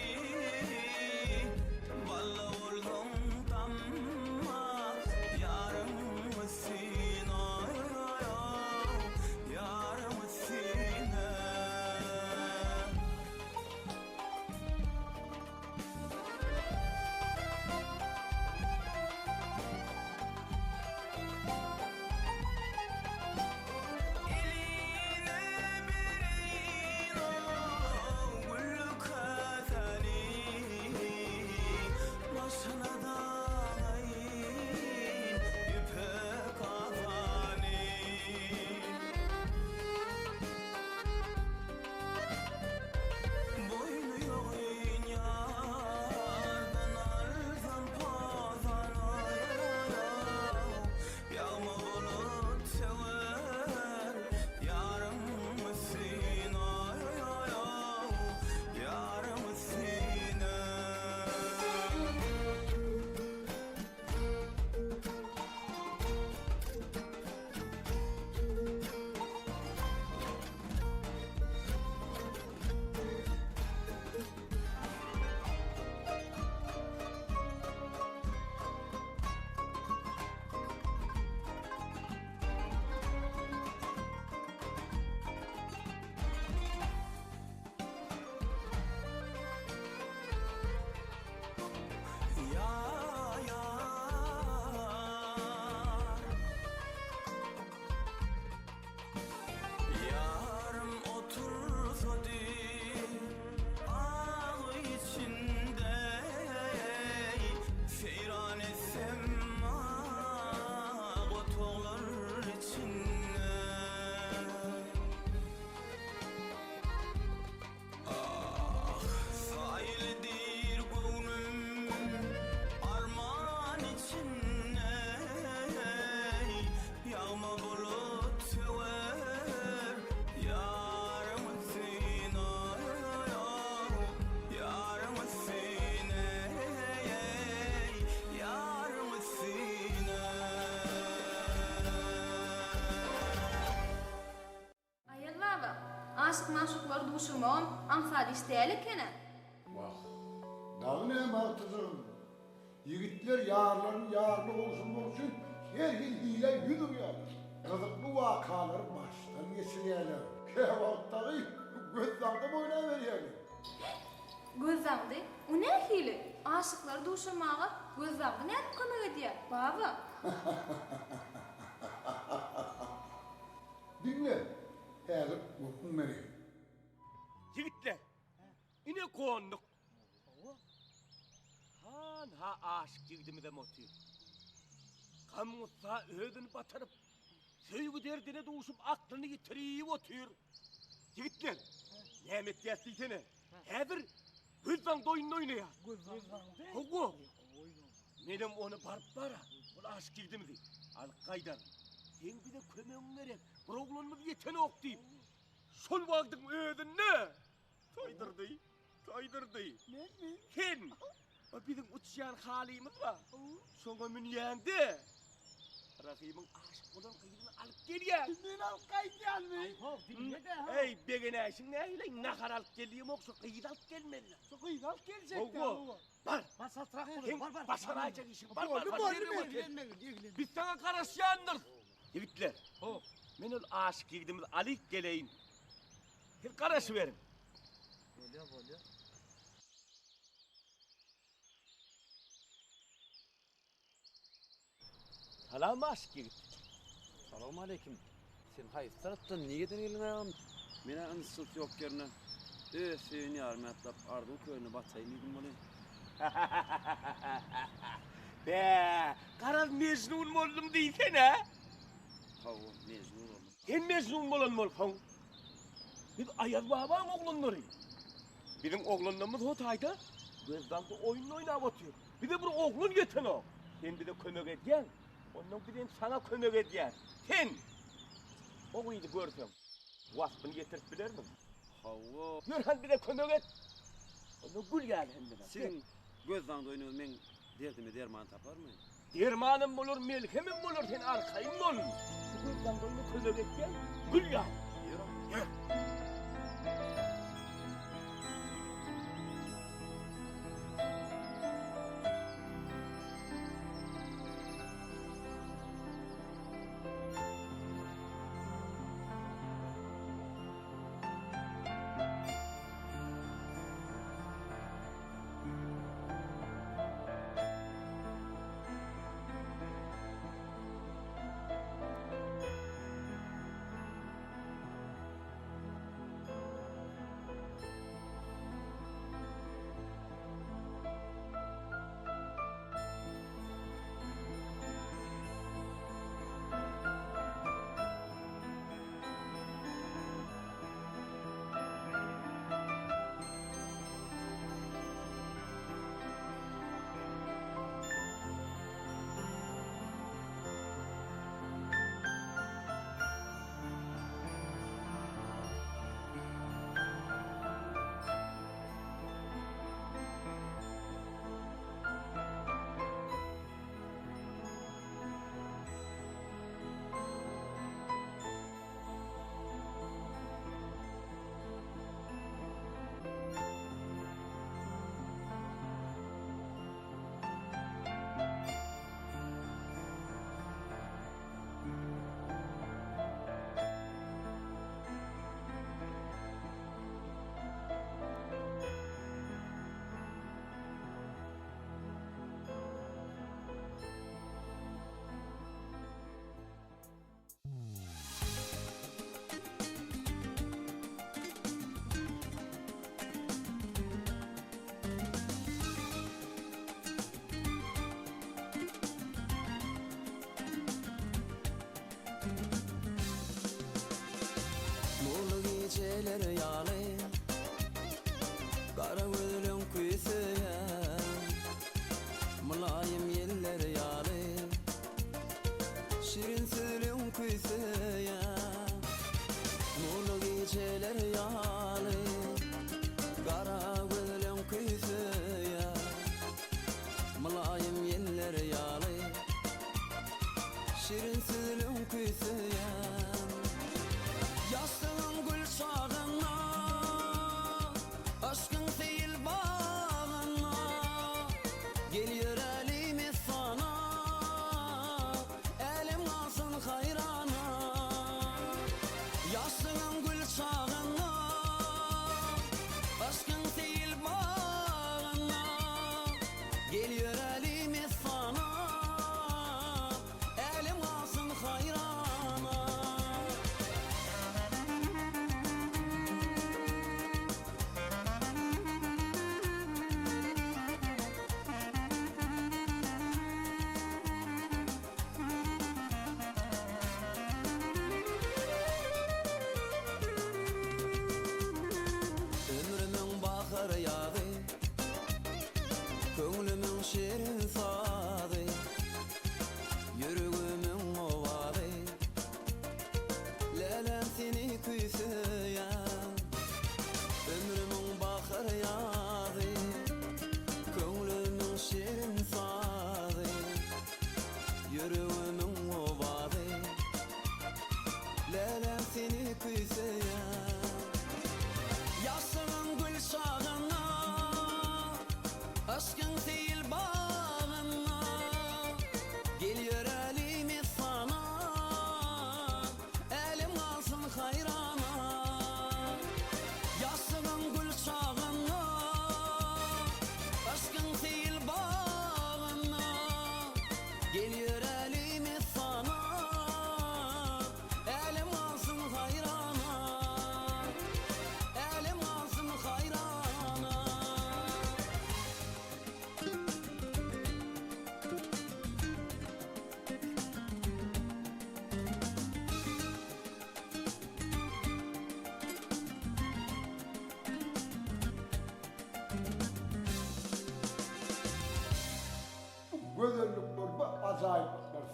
Aşyk-magşuklary duşurmagam aňsat iş däl eken-ä. Wah, dagy näme agtyjagym. Ýigitler ýarlaryny ýaryna gowşurmak üçin her hili hilä ýüz urýarlar. Gyzykly wakalary başdan geçirýärler. Käwagt dagy gözdaňdam oýnaberýärler. Gözdaňdy? O nähili? Aşyklary duşurmaga gözdaňdy nädip kömek edýär, baba? Diňle, häzir gürrüň bereýin. Ýigitler, ine gonduk. Han-ha aşyk ýigidimizem otyr. Gam-gussa özüni batyryp, söýgi derdine duşup aklyny ýitirip otyr. Ýigitler, näme etýäs diýsene. Häzir gözdaňdy oýnuny oýnaýas. Gözdaňdy? Hawa. Menem ony baryp bara, ol aşyk ýigidimizi alyp gaýdaryn. Seň bize kömegiň gerek, bir oglanymyz ýetenok diýip, şol wagtyň özünde toýdurdy. Toýdurdy. Menmi? Sen. O biziň uçýan halymyz bar. Şoňa münýäňde Rahymyň aşyk bolan gyzyny alyp gelýän. Men alyp gaýdýanmy? Aý-how, diňle-de. Eý, begenäýşiň nähili? Nahar alyp gel diýemok, şu gyzy alyp gelmeli. Şu gyzy alyp geljek-dä. Hawa. Bar. Bar, çaltrak bol. Bar, bar. Başaraýjak işiň. Bar, bar, bar. Boldy, boldy, eglen. Biz saňa garaşýandyrys. Ýigitler, men ol aşyk ýigidimizi alyp geleýin. Siz garaşyberiň. Bolýa, bolýa. Salam aşyk ýigit. Salowmaleýkim. Sen haýsy tarapdan, nireden geldiň agam? Men-ä yns-jyns ýok ýerine öz söýen ýarymy ýatlap arzuw kölüne bataýyn diýdim welin. Bä, garaz Mejnun boldum diýsene. Hawa, Mejnun boldum. Sen Mejnun bolan bolsaň, biz Aýaz babaň oglanlary. Biziň oglanlarymyz ho taýda gözdaňda oýun oýnap otyr. Bize bir oglan ýetenok. Sen bize kömek edýäň, ondan bizem saňa kömek edýäs. Sen o gyzy görseň, waspyny ýetirip bilermiň? Hawa. Ýör hany bize kömek et. Onda gül ýaly hemmeler. Siziň gözdaňda oýnuňyz meň Derdime derman taparmy? Dermanam bolar, melhemem bolar, sen arkaýyn bol. Şu gözdaňdaýyna kömek etýän gül ýaly. Ýör, ýör.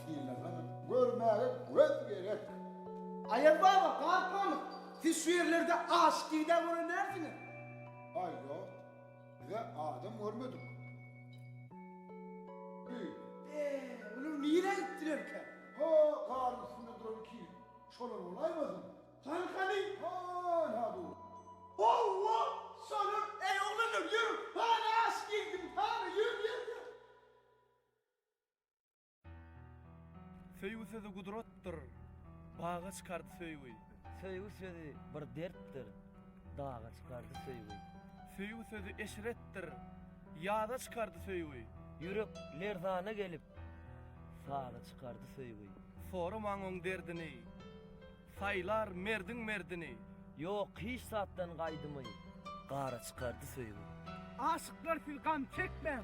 Synlasaňyz, görmäge göz gerek. Aýaz baba, galkmamyz, siz şu ýerlerde aşyk ýigid-ä gören dälsiňiz? Aý, ýok, biz-ä adam görmedik. Bi. Be, olar nirä gitdilerkä? Ho, garyň üstünde duran iki ýigit şolar bolaýmasyn? Hany, hany? Han-ha dur. Howwa, şolar. Eý, oglanlar, ýörüň, hany aşyk ýigidim, hany, ýör, ýör, ýör. Söýgi sözi gudratdyr, baga çykardy söýgi. Söýgi sözi bir dertdir, daga çykardy söýgi. Söýgi sözi eşretdir, ýaza çykardy söýgi. Ýürek lerzana gelip, saza çykardy söýgi. Soramaň oň derdini, Saýlar merdiň merdini. Ýok hiç zatdan gaýdymy, Gara çykardy söýgi. Aşyklar siz gam çekmäň,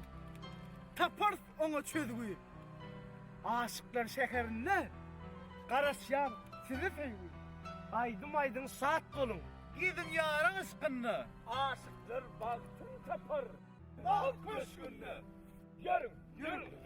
Taparys oňa çözgü. Aşyklar şäherinde Garaşýar size söýgi. Aýdym aýdyň şat boluň. Geziň ýaryň yşkynda. Aşyklar bagtyn tapar. Bagt köşgünde. Ýörüň, ýörüň.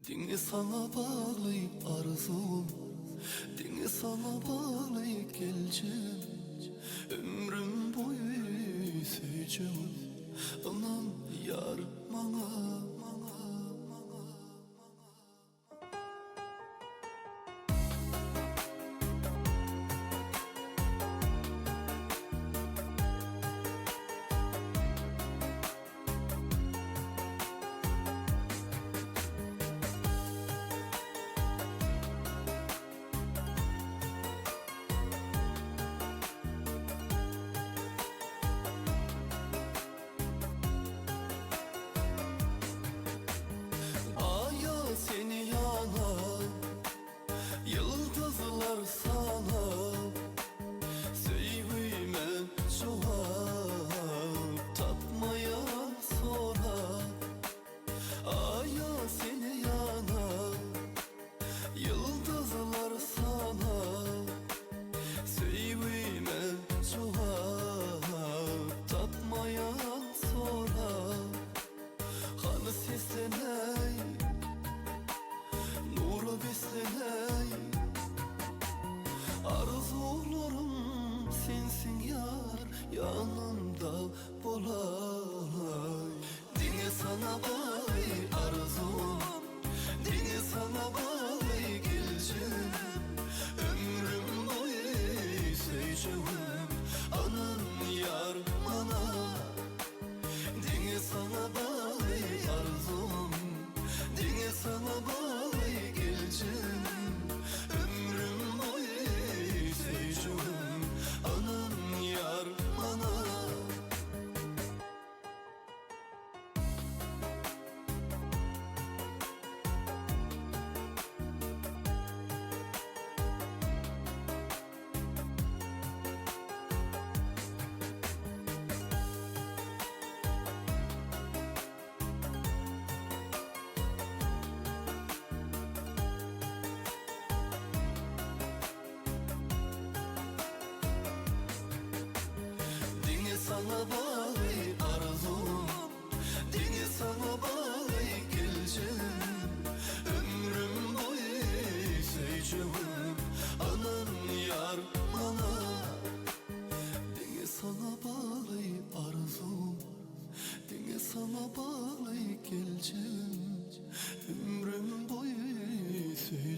Diňe saňa bagly arzuwym, Diňe saňa bagly geljegim. Ömrüm boýy söýjegim, Ynan ýar maňa.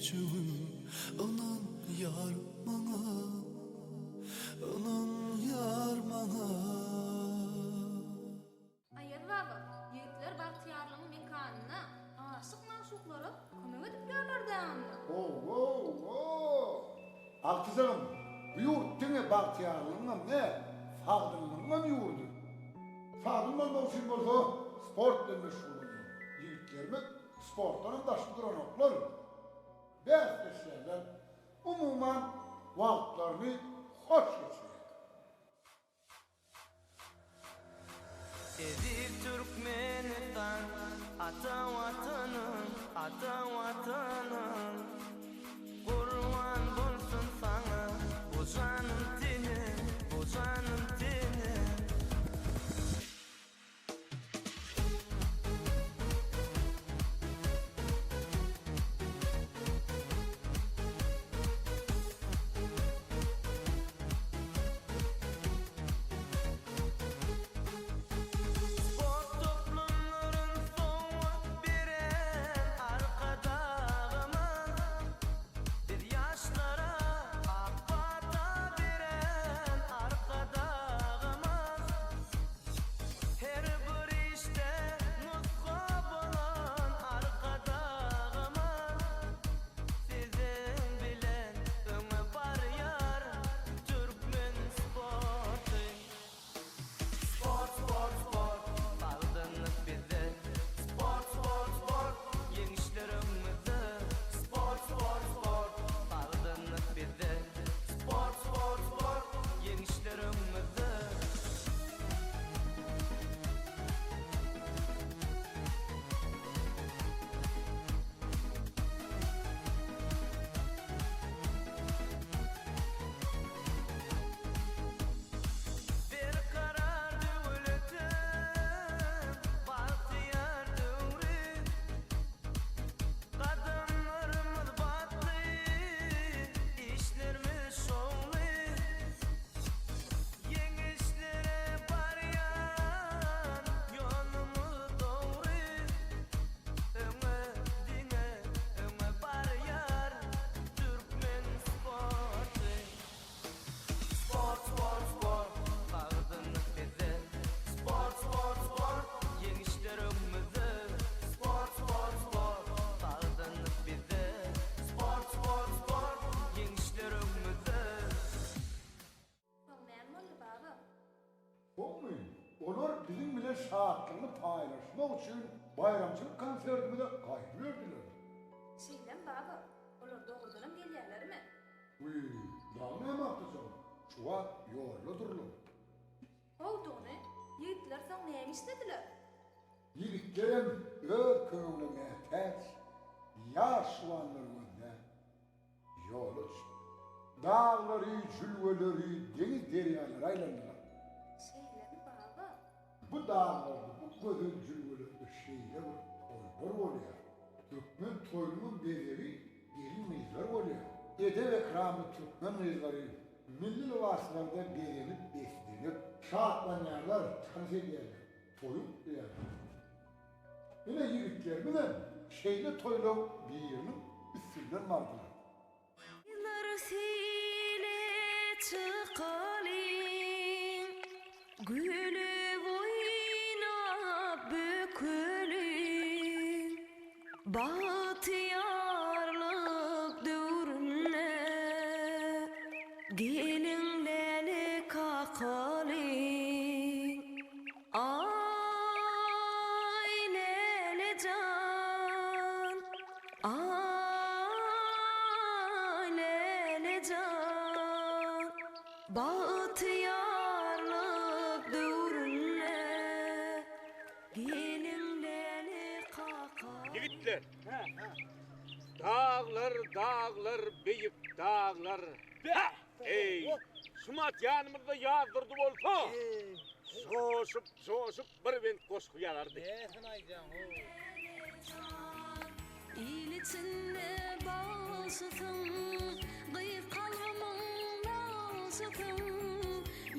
söýjegim Ynan ýar maňa Ynan ýar maňa. Aýaz baba, ýigitler bagtyýarlygyň mekanyna aşyk-magşuklara kömek edip ýörler-dä onda. Ho-ho-ho! Agtyjagym, bu ýurt diňe bagtyýarlygyňam däl, sagdynlygyňam ýurdy. Sagdyn bolmak üçin bolsa sport bilen meşgullanmaly. Ýigitlerimiz sportdanam daşda duranoklar. Bäsleşýärler. Umuman, wagtlaryny hoş geçirýärler. Eziz Türkmenistan, ata Watanym, ata Watanym. Gurban bolsun saňa bu janym tenim, bu janym tenim. Sport toplumlaryn sowgat beren Arkadagymyz, Biz ýaşlara ak pata beren Arkadagymyz, Her bir işde nusga bolan Arkadagymyz, Siziň bilen öňe barýar türkmen sporty. Sport sport sport sagdynlyk bizde Sport sport sport ýeňişler öňümizde Sport sport sport sagdynlyk bizde Sport sport sport ýeňişler öňümizde. Berkarar döwletim bagtyýar döwri, Gadamlarymyz batly, işlerimiz şowly, Ýeňişlere barýan ýolumyz dogry, Öňe diňe öňe barýar türkmen sporty. Sport sport sport sagdynlyk bizde. Sport sport sport ýeňişler öňümizde. Sport sport sport sagdynlyk bizde. Sport sport sport ýeňişler öňümizde. Soň näme boldy, baba? Soňmy? Olar biziň bilen şatlygyny paýlaşmak üçin baýramçylyk konsertimize gaýdyberdiler. Şeýlemi, baba? Olar dogrudanam gelýärlermi? Wiý, dagy näme agtyjagym? Şu wagt ýoldadyrlar. Gowudygyny, ýigitler soň näme işlediler? Ýigitlerem öz kömegine mätäç ýaş juwanlary gözläp, Ýola düşdük. Daglary, jülgeleri, deňiz-derýalary aýlandylar. Şeýlemi, baba? Bu daglarda, bu gözel jülgelerde şeýle bir toýlar bolýar. Türkmen toýunyň bezegi gelin-gyzlar bolýar. Edep-ekramly türkmen gyzlary milli lybaslarda bezenip-beslenip, şatlanýarlar, tans edýärler, toýy gutlaýarlar. Ine ýigitlerimizem şeýle toýlaň biriniň üstünden bardylar. Gyzlar seýle çykalyň, Gülüp oýnap bökeliň. Bagtyýarlyk döwründe Geliň läle kakalyň. Aý, Läle jan, aý, Läle jan, Bagtyýarlyk döwründe Geliň läle kaka. Ýigitler! Daglar, daglar, beýik daglar. Beh! Eý, şumat ýanymyzda Ýazdurdy bolsa, joşup, joşup bir bent goşgy ýazardy. Näsini aýdýaň-ow? Il içinde bagşysyň, Gyz kalbymyň nagşysyň,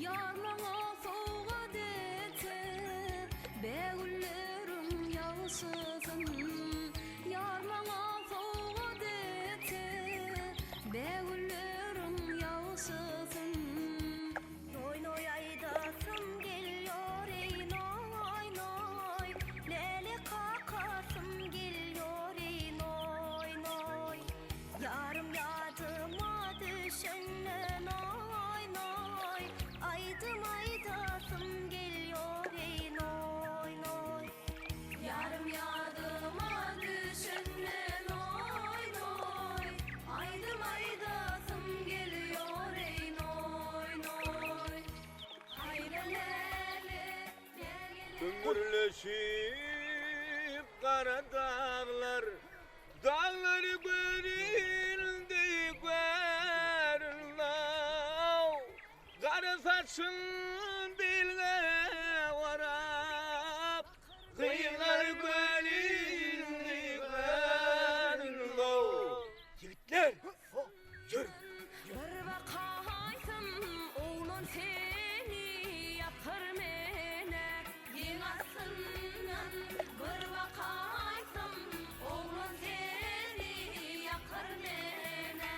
Ýar maňa sowgat etse, Bägülleriň ýagşysyn. Ýar maňa sowgat etse. Gürleşip gara daglar, Daglar görüldi görüldi. Gara saçyn bilge orap, Gyzlar görüldi görüldi. Ýigitler, ýör! Bir bakaýsam oglan seni ýakar menä Ýeň astyndan bir bakaýsam oglan seni ýakar menä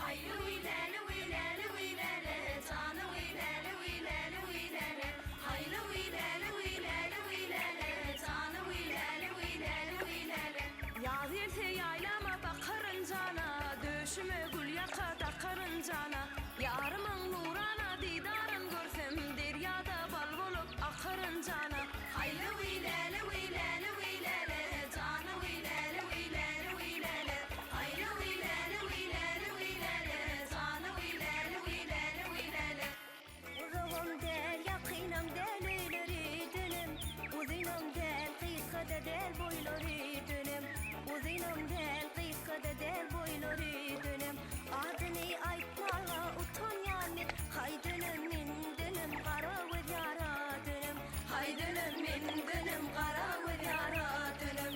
Haýly wiý läli wiý läli wiý läle jany wiý läli wiý läli wiý läle Haýly wiý läli wiý läli wiý läle jany wiý läli wiý läli wiý läle Ýaz gelse ýaýlama bakaryn jana, Döşüme gül ýaka dakaryn jana. Ýarymyň nurana didaryn görsem, Derýada bal bolup akaryn jana. Haýly wiý läli wiý läli wiý läle, Jany wiý läli wiý läli wiý läle. Haýly wiý läli wiý läli wiý läle, Jany wiý läli wiý läli wiý läle. Uzagam däl, ýakynam däl öýleri dönem, Uzynam däl, gysga-da däl boýlary dönem, Uzynam däl, gysga-da däl boýlary dönem, Adyny aýtmaga utanýan men, Haý dönem men dönem, gara göz ýara dönem, Haý dönem men dönem, gara göz ýara dönem.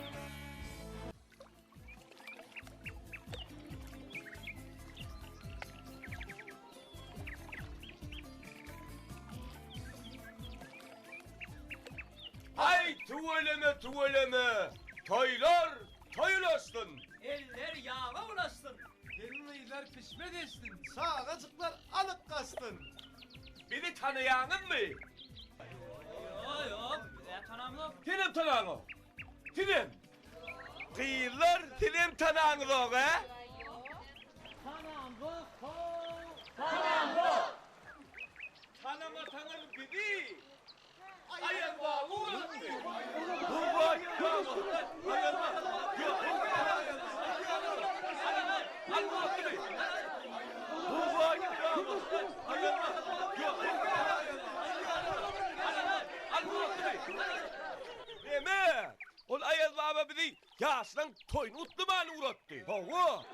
Aý tüweleme tüweleme toýlar toý ulaşsyn. Eller ýaga ulaşsyn. Gelin-gyzlar pişme deşsin, çagajyklar alyp gaçsyn. Bizi tanaýaňyzmy? Ýok, ýok, biz-ä tanamzok. Senem tanaňok. Sizem. Gyzlar sizem tanaňyzok ä? Tanamzok how. Tanamzok. Tanamasaňyz bizi Aýaz baba uratdy. Hurra Aýaz Neme? Ol Aýaz baba bizi ýaşlaň toýuny gutlamany ugratdy. Hawa.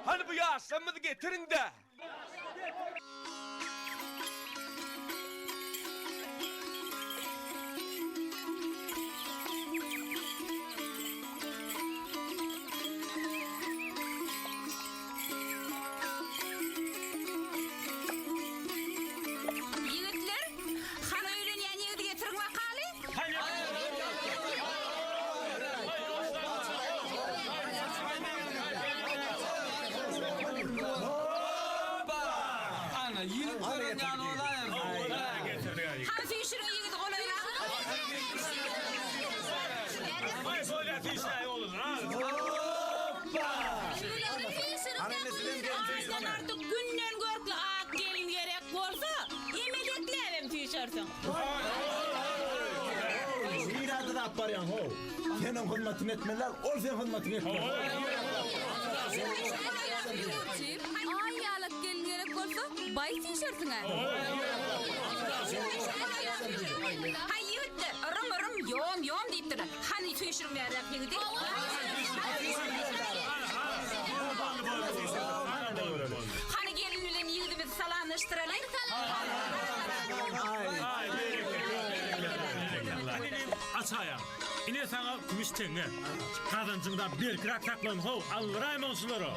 Hany bu ýaşlarymyzy getiriň-dä. Ýigitler, hany öýlenýän ýigidi getiriň bakaly. Hany süýşüriň ýigidi golaýrak. Aýdan artyk günden görkli ak gelin gerek bolsa, emedekläbem süýşersiň. Nirä dyzap barýaň how? Sen oň hyzmatyny etmeli däl, ol seň hyzmatyňy etmeli. Aý ýalak gelin gerek bolsa, baý süýşersiň-ä. Haý ýigitler, yrym-yrym, ýom-ýom diýipdirler. Hany süýşüriň bärräk ýigidi. Hany gelin bilen ýigidimizi salamlaşdyralyň. Açaýaň. Ine saňa kümüş teňňe. Gazanjyňda berkiräk saklan how, aldyraýmaň şulara.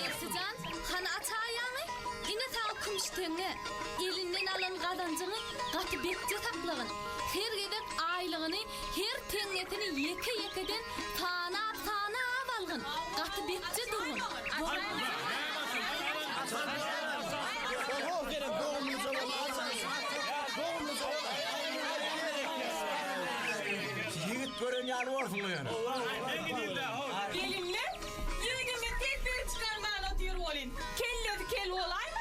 Ersijan, hany açaýaňy? Ine saňa kümüş teňňe. Elinden alan gazanjyňy gaty bekje saklagyn. Her gezek aýlygyny, her teňňesini ýeke-ýekeden sanap-sanap algyn. Gaty bekje durgun. Ýigit gören ýaly borsuň ýöne. Gelinler, ýigidimiz tez-tez çykarman otyr welin, kellesi kel bolaýmasyn?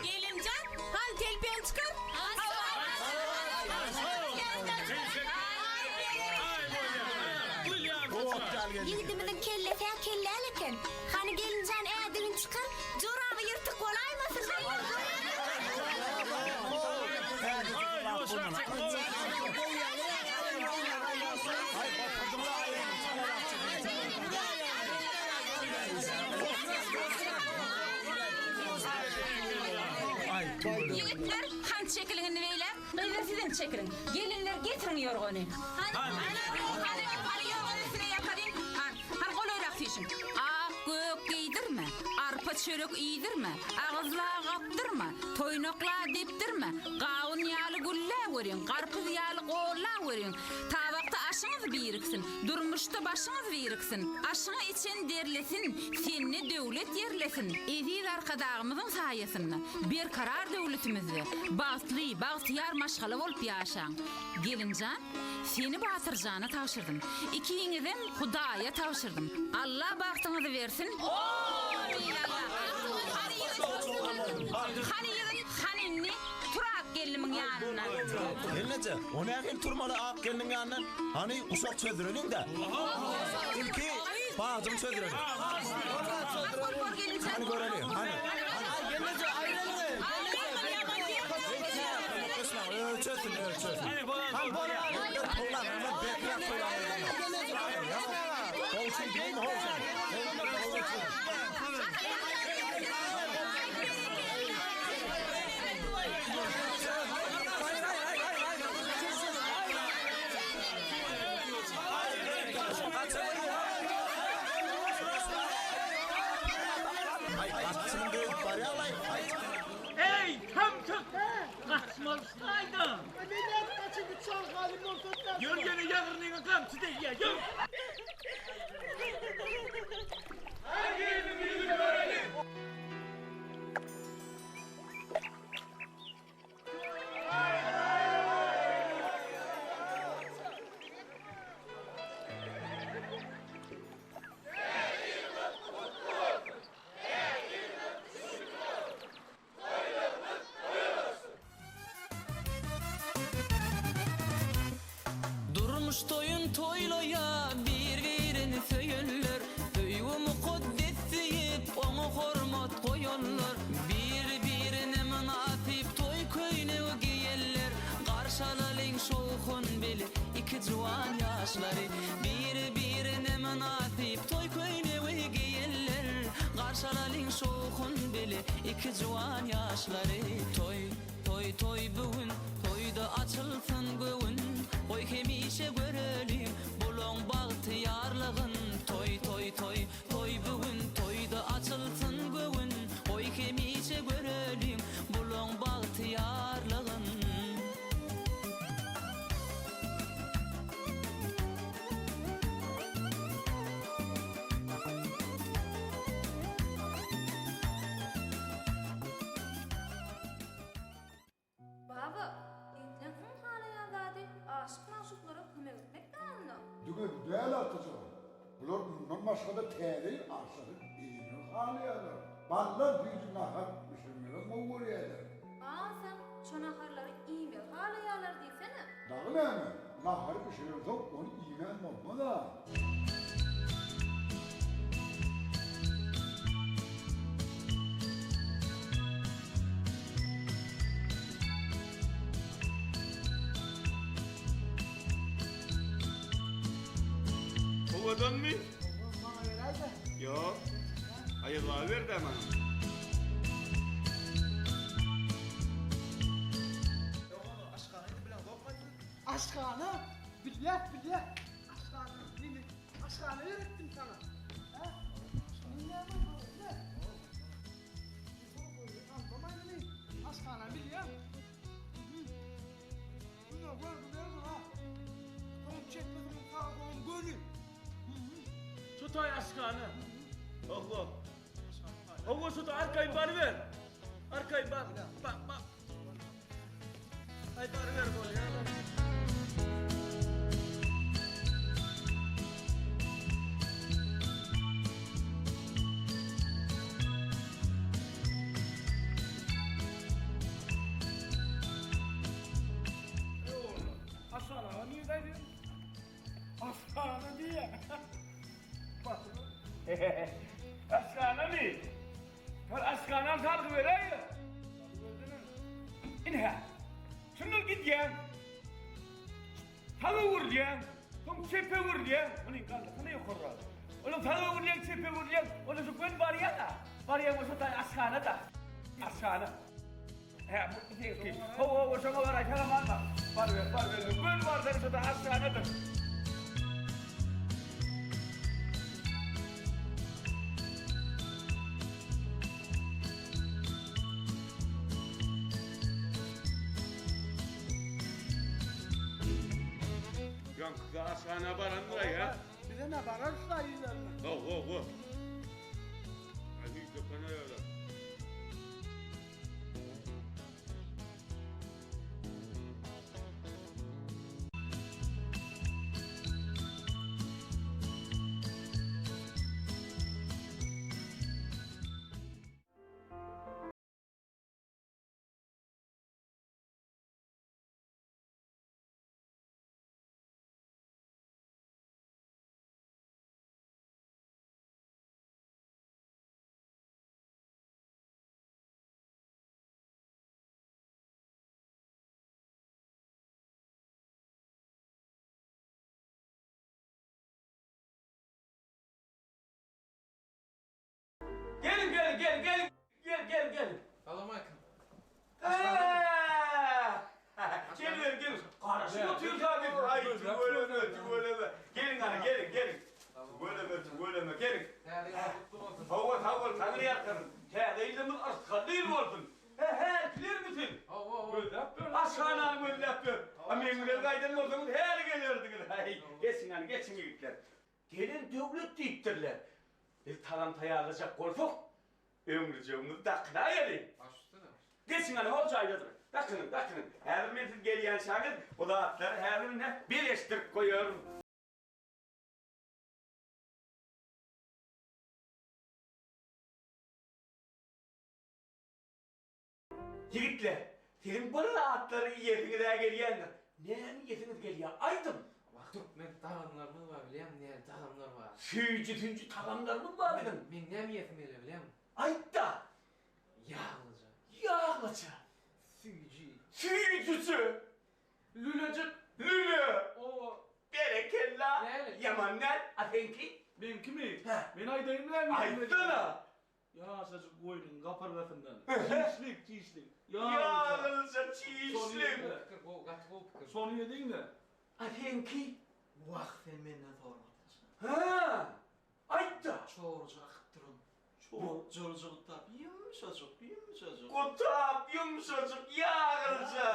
Gelinjan, hany telpegini çykar. Ýigitler, hany çekiliň indi beýläk. Gyzlar sizem çekiliň. Gelinler getiriň ýorgany. Hany, hany, hany, hany ýorgany üstüne ýapalyň. Hany, hany golaýrak süýşüň. Ak, gök geýdirme, arpa çörek iýdirme, agyzla gapdyrma, toýnakla depdirme, gawun ýaly gülläweriň, garpyz ýaly gollaweriň. Tabakda aşyňyz biriksin, durmuşda başyňyz biriksin. Aşyňy içen derlesin, sende döwlet ýerlesin. Eziz Arkadagymyzyň saýasynda Berkarar döwletimizde bagtly, bagtyýar maşgala bolup ýaşaň. Gelinjan, seni Batyrjana tabşyrdym. Ikiňizem Hudaýa tabşyrdym. Alla bagtyňyzy bersin. Amin Alla. Hany ýigit, hany ýigit, hany indi tur ak gelnimiň ýanyndan. Gelneje, o nähili turmaly ak gelniň ýanyndan? Hany, guşak çözdüreliň-dä. Ilki bajyny çözdüreliň. Hany göreliň, hany. Ölçesin, ölçesin. Eý, samsyk! Gaçmalyşdaýda! Neler gaçyp uçan halim bolsa da. Ýör ýene ýagyrnyňa gamçy degýär, ýör! Her biriniň ýüzüni göreli! Durmuş toýun toýlaýa bir-birini söýenler, Söýgi mukaddes diýip, oňa hormat goýanlar, Bir-birine mynasyp toý köýnegi geýenler, Garşy alalyň şowhun bile iki juwan ýaşlary, Bir-birine mynasyp toý köýnegi geýenler, Garşy alalyň şowhun bile iki juwan ýaşlary. Toý, toý, toý bu gün, toýda açylsyn göwün, Goý hemişe göreliň bulaň bagtyýarlygyn. Toý, toý, toý, toý bu gün, toýda açylsyn göwün, Goý hemişe göreliň bulaň bagtyýarlygyn. Baba, ýigitleň iň halaýan zady aşyk-magşuklara kömek etmek dä onda. Diňe bu däl Atajan. Bular mundan başga-da täze ýyl arçasyny iýmegi halaýarlar. Baldan süýji nahar bişirmegem gowy görýärler. Hasam şo naharlary iýmegi halaýarlar diýsene. Dagy näme, nahary bişirensoň ony iýmän bolmaz-a. Owadanmy? Maňa beräýdä. Ýok. Aýaz baba berdi maňa. Aşhana? Bilýäs, bilýäs. Aşhana, neme? Aşhana beretdim saňa. Hä? Näme bu? Ne? Aşhana bilýän. Ine gör, gör, ha. Soň çekmesiniň sag soň göni. Tutaý aşhana. Oho. Oho şu da arkaýyn baryber. Arkaýyn bar. Bak, bak. Aý baryber bolýar. Aşhana nirde aýdýaň? Aşhana diýýä. Aşhanamy? Ol aşhanany salgy beräýä. Ine. Şundan gidýäň. Saga öwrülýäň, soň çepe öwrülýäň. Muny galdyrsana ýokarrak. Onuň saga öwrülýäň, çepe öwrülýäň, ondan soň göni barýaň-a. Barýaň bolsa taý aşhana-da. Aşhana. Hä, bu seňki. Hawa, hawa, şoňa baraý, salam alma. Baryber, baryber. Göni barsaň şo-da aşhanadyr. Ýaňkysy aşhana barandyr-aý, hä? Bize ne bararys-da ýylanlar. Hawa, hawa. Aý, hüýt-ýokan aýalar. Geliň, geliň, geliň, geliň, gel, gel, geliň. Salam aleýkum. Gel, gel, gel. Garaşyp otyrka biz. Aý, tüweleme, tüweleme. Geliň hany, geliň, geliň. Tüweleme, tüweleme, geliň. Täze ýylyň gutly bolsun. Hawa, sag bol, Taňry ýalkasyn. Täze ýylymyz yrsgally ýyl bolsun. He, hälkilermi siz? Hawa, hawa. Gözläp ýör. Aşhanany gözläp ýör. A meň bilen gaýdan bolsaňyz häli gelerdiňiz. Aý, geçiň hany, geçiň ýigitler. Gelen döwlet diýipdirler. Biz tagam taýýarlajak bolsak, öňlüjegimizi dakynaýaly. Baş üstüne. Geçiň hany, hol jaýdadyr. Dakynyň, dakynyň. Häzir men siz gelýänçäňiz bu zatlary häzir ine birleşdirip goýaryn. Ýigitler, siziň bir zatlary iýesiňiz-ä gelýändir. Näme iýesiňiz gelýär, aýdyň? Wah, türkmen tagamlarymyz bar, bilýäňmi, näli tagamlar bar. Süýji-süýji tagamlarymyz bar biziň. Meň näme iýesim gelýär, bilýäňmi? Aýt-da! Ýaglyja. Ýaglyja. Süýji. Süýjüje. Lülejik. Lüle. Oba. Berekella. Näli? Ýaman däl. A seňki? Meňkimi? Men aýdaýynmy näme iýesim gelýär? Aýtsana! Ýaşajyk goýnuň gapyrgasyndan. Çişlik, çişlik. Ýaglyja çişlik. Pikir gowy, gaty gowy pikir. Şony ýediňmi? A seňki? Wah, sen menden soramadyň. Hä, aýt-da. Çoruja akyp duran. Çoruja gutap, ýumşajyk, ýumşajyk. Gutap, ýumşajyk, ýaglyja,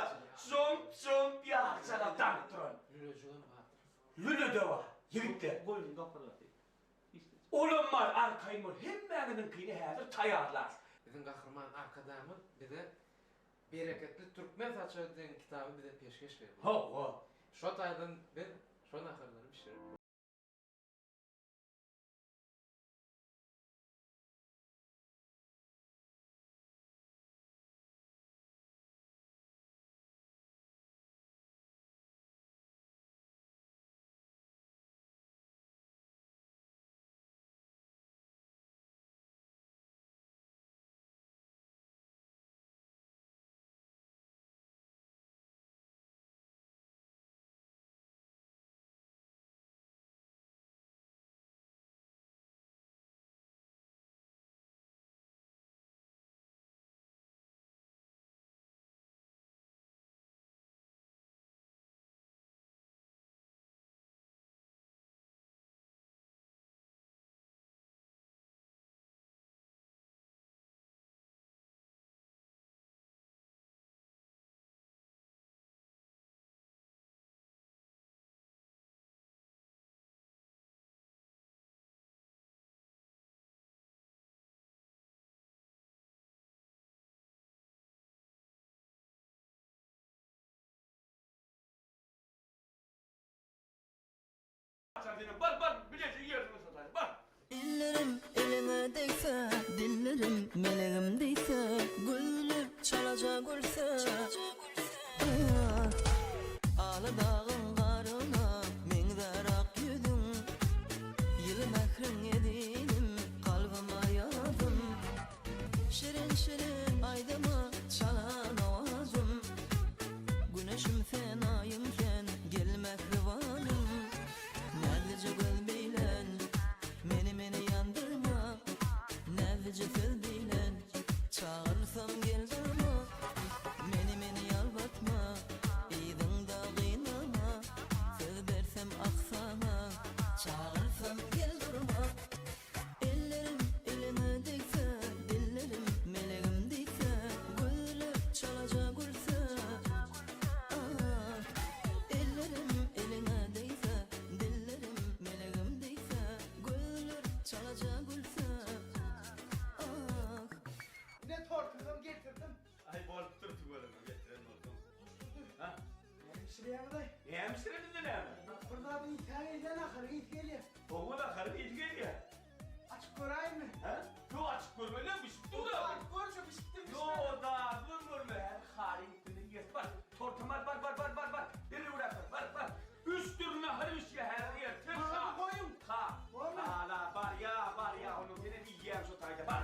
jomp-jomp ýagjaga daňyp duran. Lülejigem bardyr. Lüle-de bar, ýigitler. Goýnuň gapyrgasy. Olam bar, arkaýyn bol, hemmäňiziňkini häzir taýýarlarys. Biziň Gahryman Arkadagymyz bize Bereketli türkmen saçagy diýen kitaby bize peşgeş berdi. Hawa. Şo taýdan biz şo naharlary bişirip. Bar bar bileje ýerine sataýyn bar. Ellerim eliňe degse, dillerim melegim diýse, Gözler çalaja gülse, Ala dagyň garyna meňzär ak ýüzüň, Ýyly mähriň ezinim kalbyma ýazym, Şirin-şirin aýdyma çalan owazym. Güneşim sen aýym sen gel mähribanym Näzlije göz bilen meni. Näzije söz bilen Çagyrsam gel durma Meni meni ýalbartma Yzyňda gynama Söz bersem ah saňa Çagyrsam gel durma Ellerim eliňe degse Dillerim melegim diýse Gözler çalaja gülse Ah Ellerim eliňe degse Dillerim melegim diýse Gözler çalaja gülse Ah. Ine tortuzam getirdim. Aý bolupdyr tüweleme getiren bolsaň. Ha? Näme bişirýäňiz-aý? Näme bişireli näme? Bir zat iýseň eýle naharyň ysy gelýär. Hawa naharyň ysy gelýär. Açyp göräýinmi? Hä? Ýok açyp görmeli bişip dur-a. Açyp görje bişipdir bişmändir. Ýok zadybam görme häzir halyň üstünde iýeris. Bar tortum al bar bar bar bar bar. Derrew bar bar bar. Üç dürli nahar bişýär häzir ertir. Maňa bir goýuň. Ha. Hala barýa barýa onuň senem iýýäň şo taýda bar.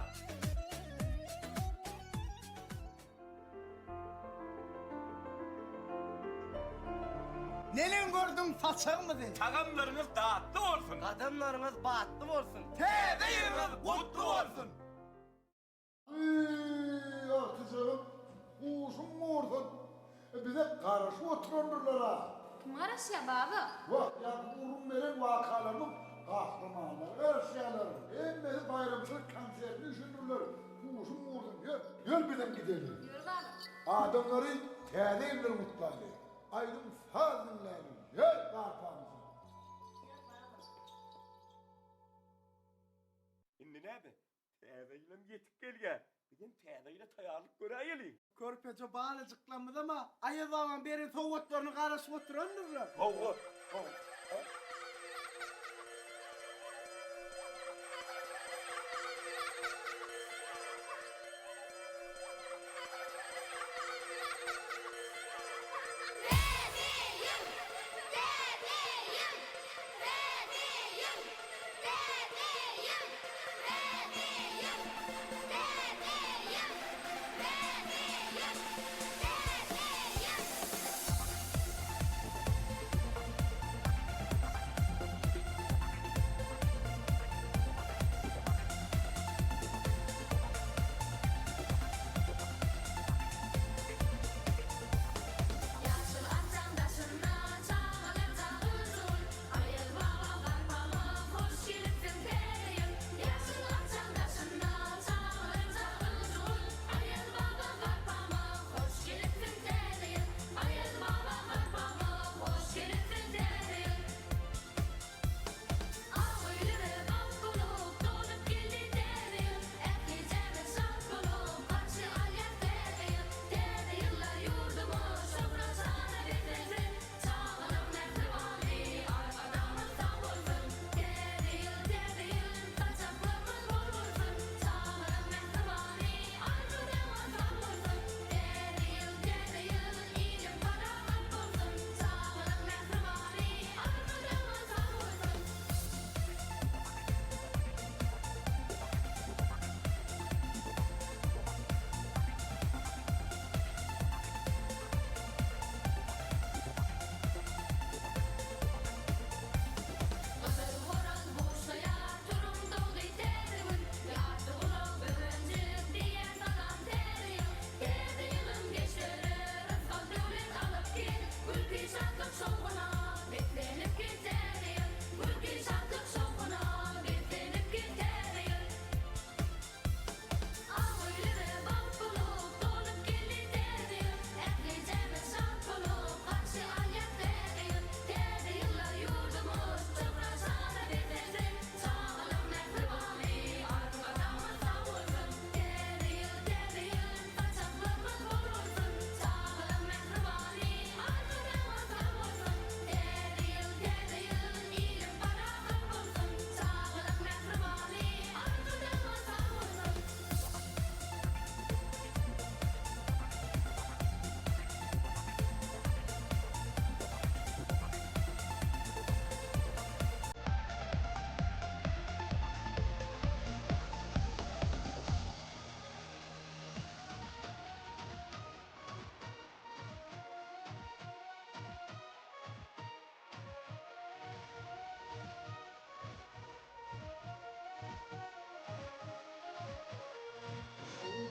Neneň gördüň saçagymyzy? Tagamlaryňyz datly bolsun! Gadamlaryňyz batly bolsun! Täze ýylyňyz gutly bolsun! Eý, agtyjagym, huşuň gursun! Bize garaşyp oturandyrlar-a! Kim garaşýar, baba? Wah, ýaňky gürrüň beren wakalarymyň gahrymanlary garaşýarlar. Hemmesi baýramçylyk konsertine üşendirler. Huşuň gursun, ýör, ýör bizem gideli. Ýör, baba. Adamlary Täze ýyl bilen gutlaly. Aýdym-saz diňläli. Ýör, garpamyza. Ýör, baba. Indi näme? Täze ýylam ýetip gelýär. Bizem täze ýyla taýýarlyk göräýeliň. Körpeje balajyklarymyzam-a Aýaz babaň beren sowgatlaryna garaşyp oturandyrlar. Hawa, hawa. Täze ýyl! Täze ýyl! Täze ýyl! Täze ýyl! Täze ýyl! Täze ýyl! Täze ýyl! Täze ýyl!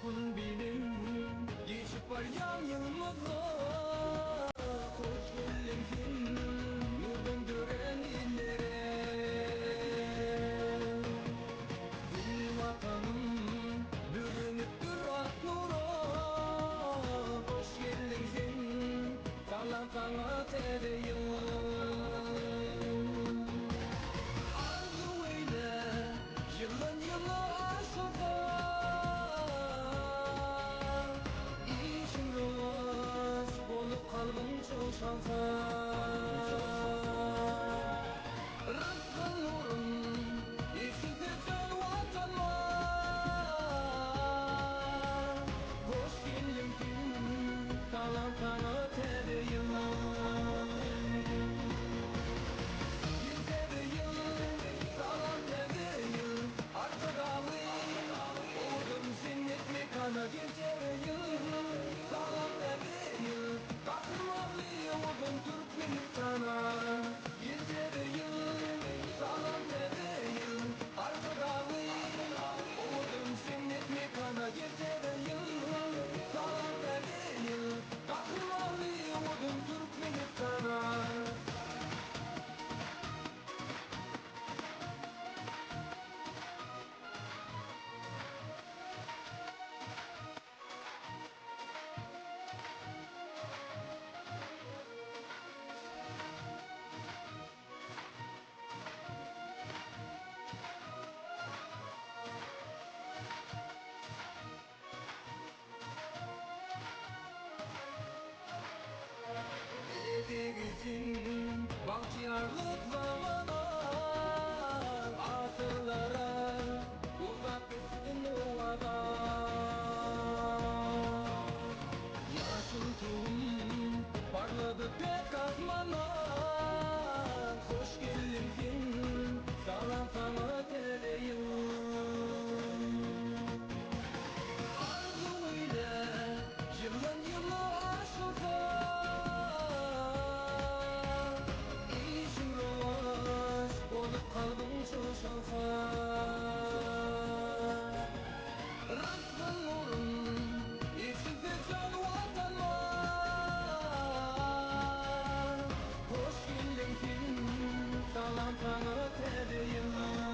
Şowhun bilen geçip barýan ýylymyza Hoş geldiň sen nurdan dörän illere Gül Watanym bürenipdir ak nura Hoş geldiň sen salam saňa täze ýyl Arzuw eýle ýyldan ýyla aşyrsa Işiň rowaç bolup kalbyň joşansa Rysgal nurun eşilse jan Watanyma Hoş geldiň sen salam saňa täze ýyl Ýyl täze ýyl salam täze ýyl Arkadagly owadan jennet mekana gel täze ýyl Salam täze ýyl Gahrymanly owadan Türkmenistana Gel täze ýyl salam täze ýyl Arkadagly owadan jennet mekana gel täze ýyl Salam täze ýyl Gahrymanly owadan Türkmenistana. Edegisin bagtyýarlyk zamana Asyrlara uzap gitsin owaza Ýaşyl tugum parlady pek asmana Hoş geldiň sen salam saňa täze ýyl Arzuw eýle ýyldan ýyla aşyrsa Işiň rowaç bolup kalbyň joşansa Rysgal nurun eşilse jan Watanyma Hoş geldiň sen salam saňa täze ýyl.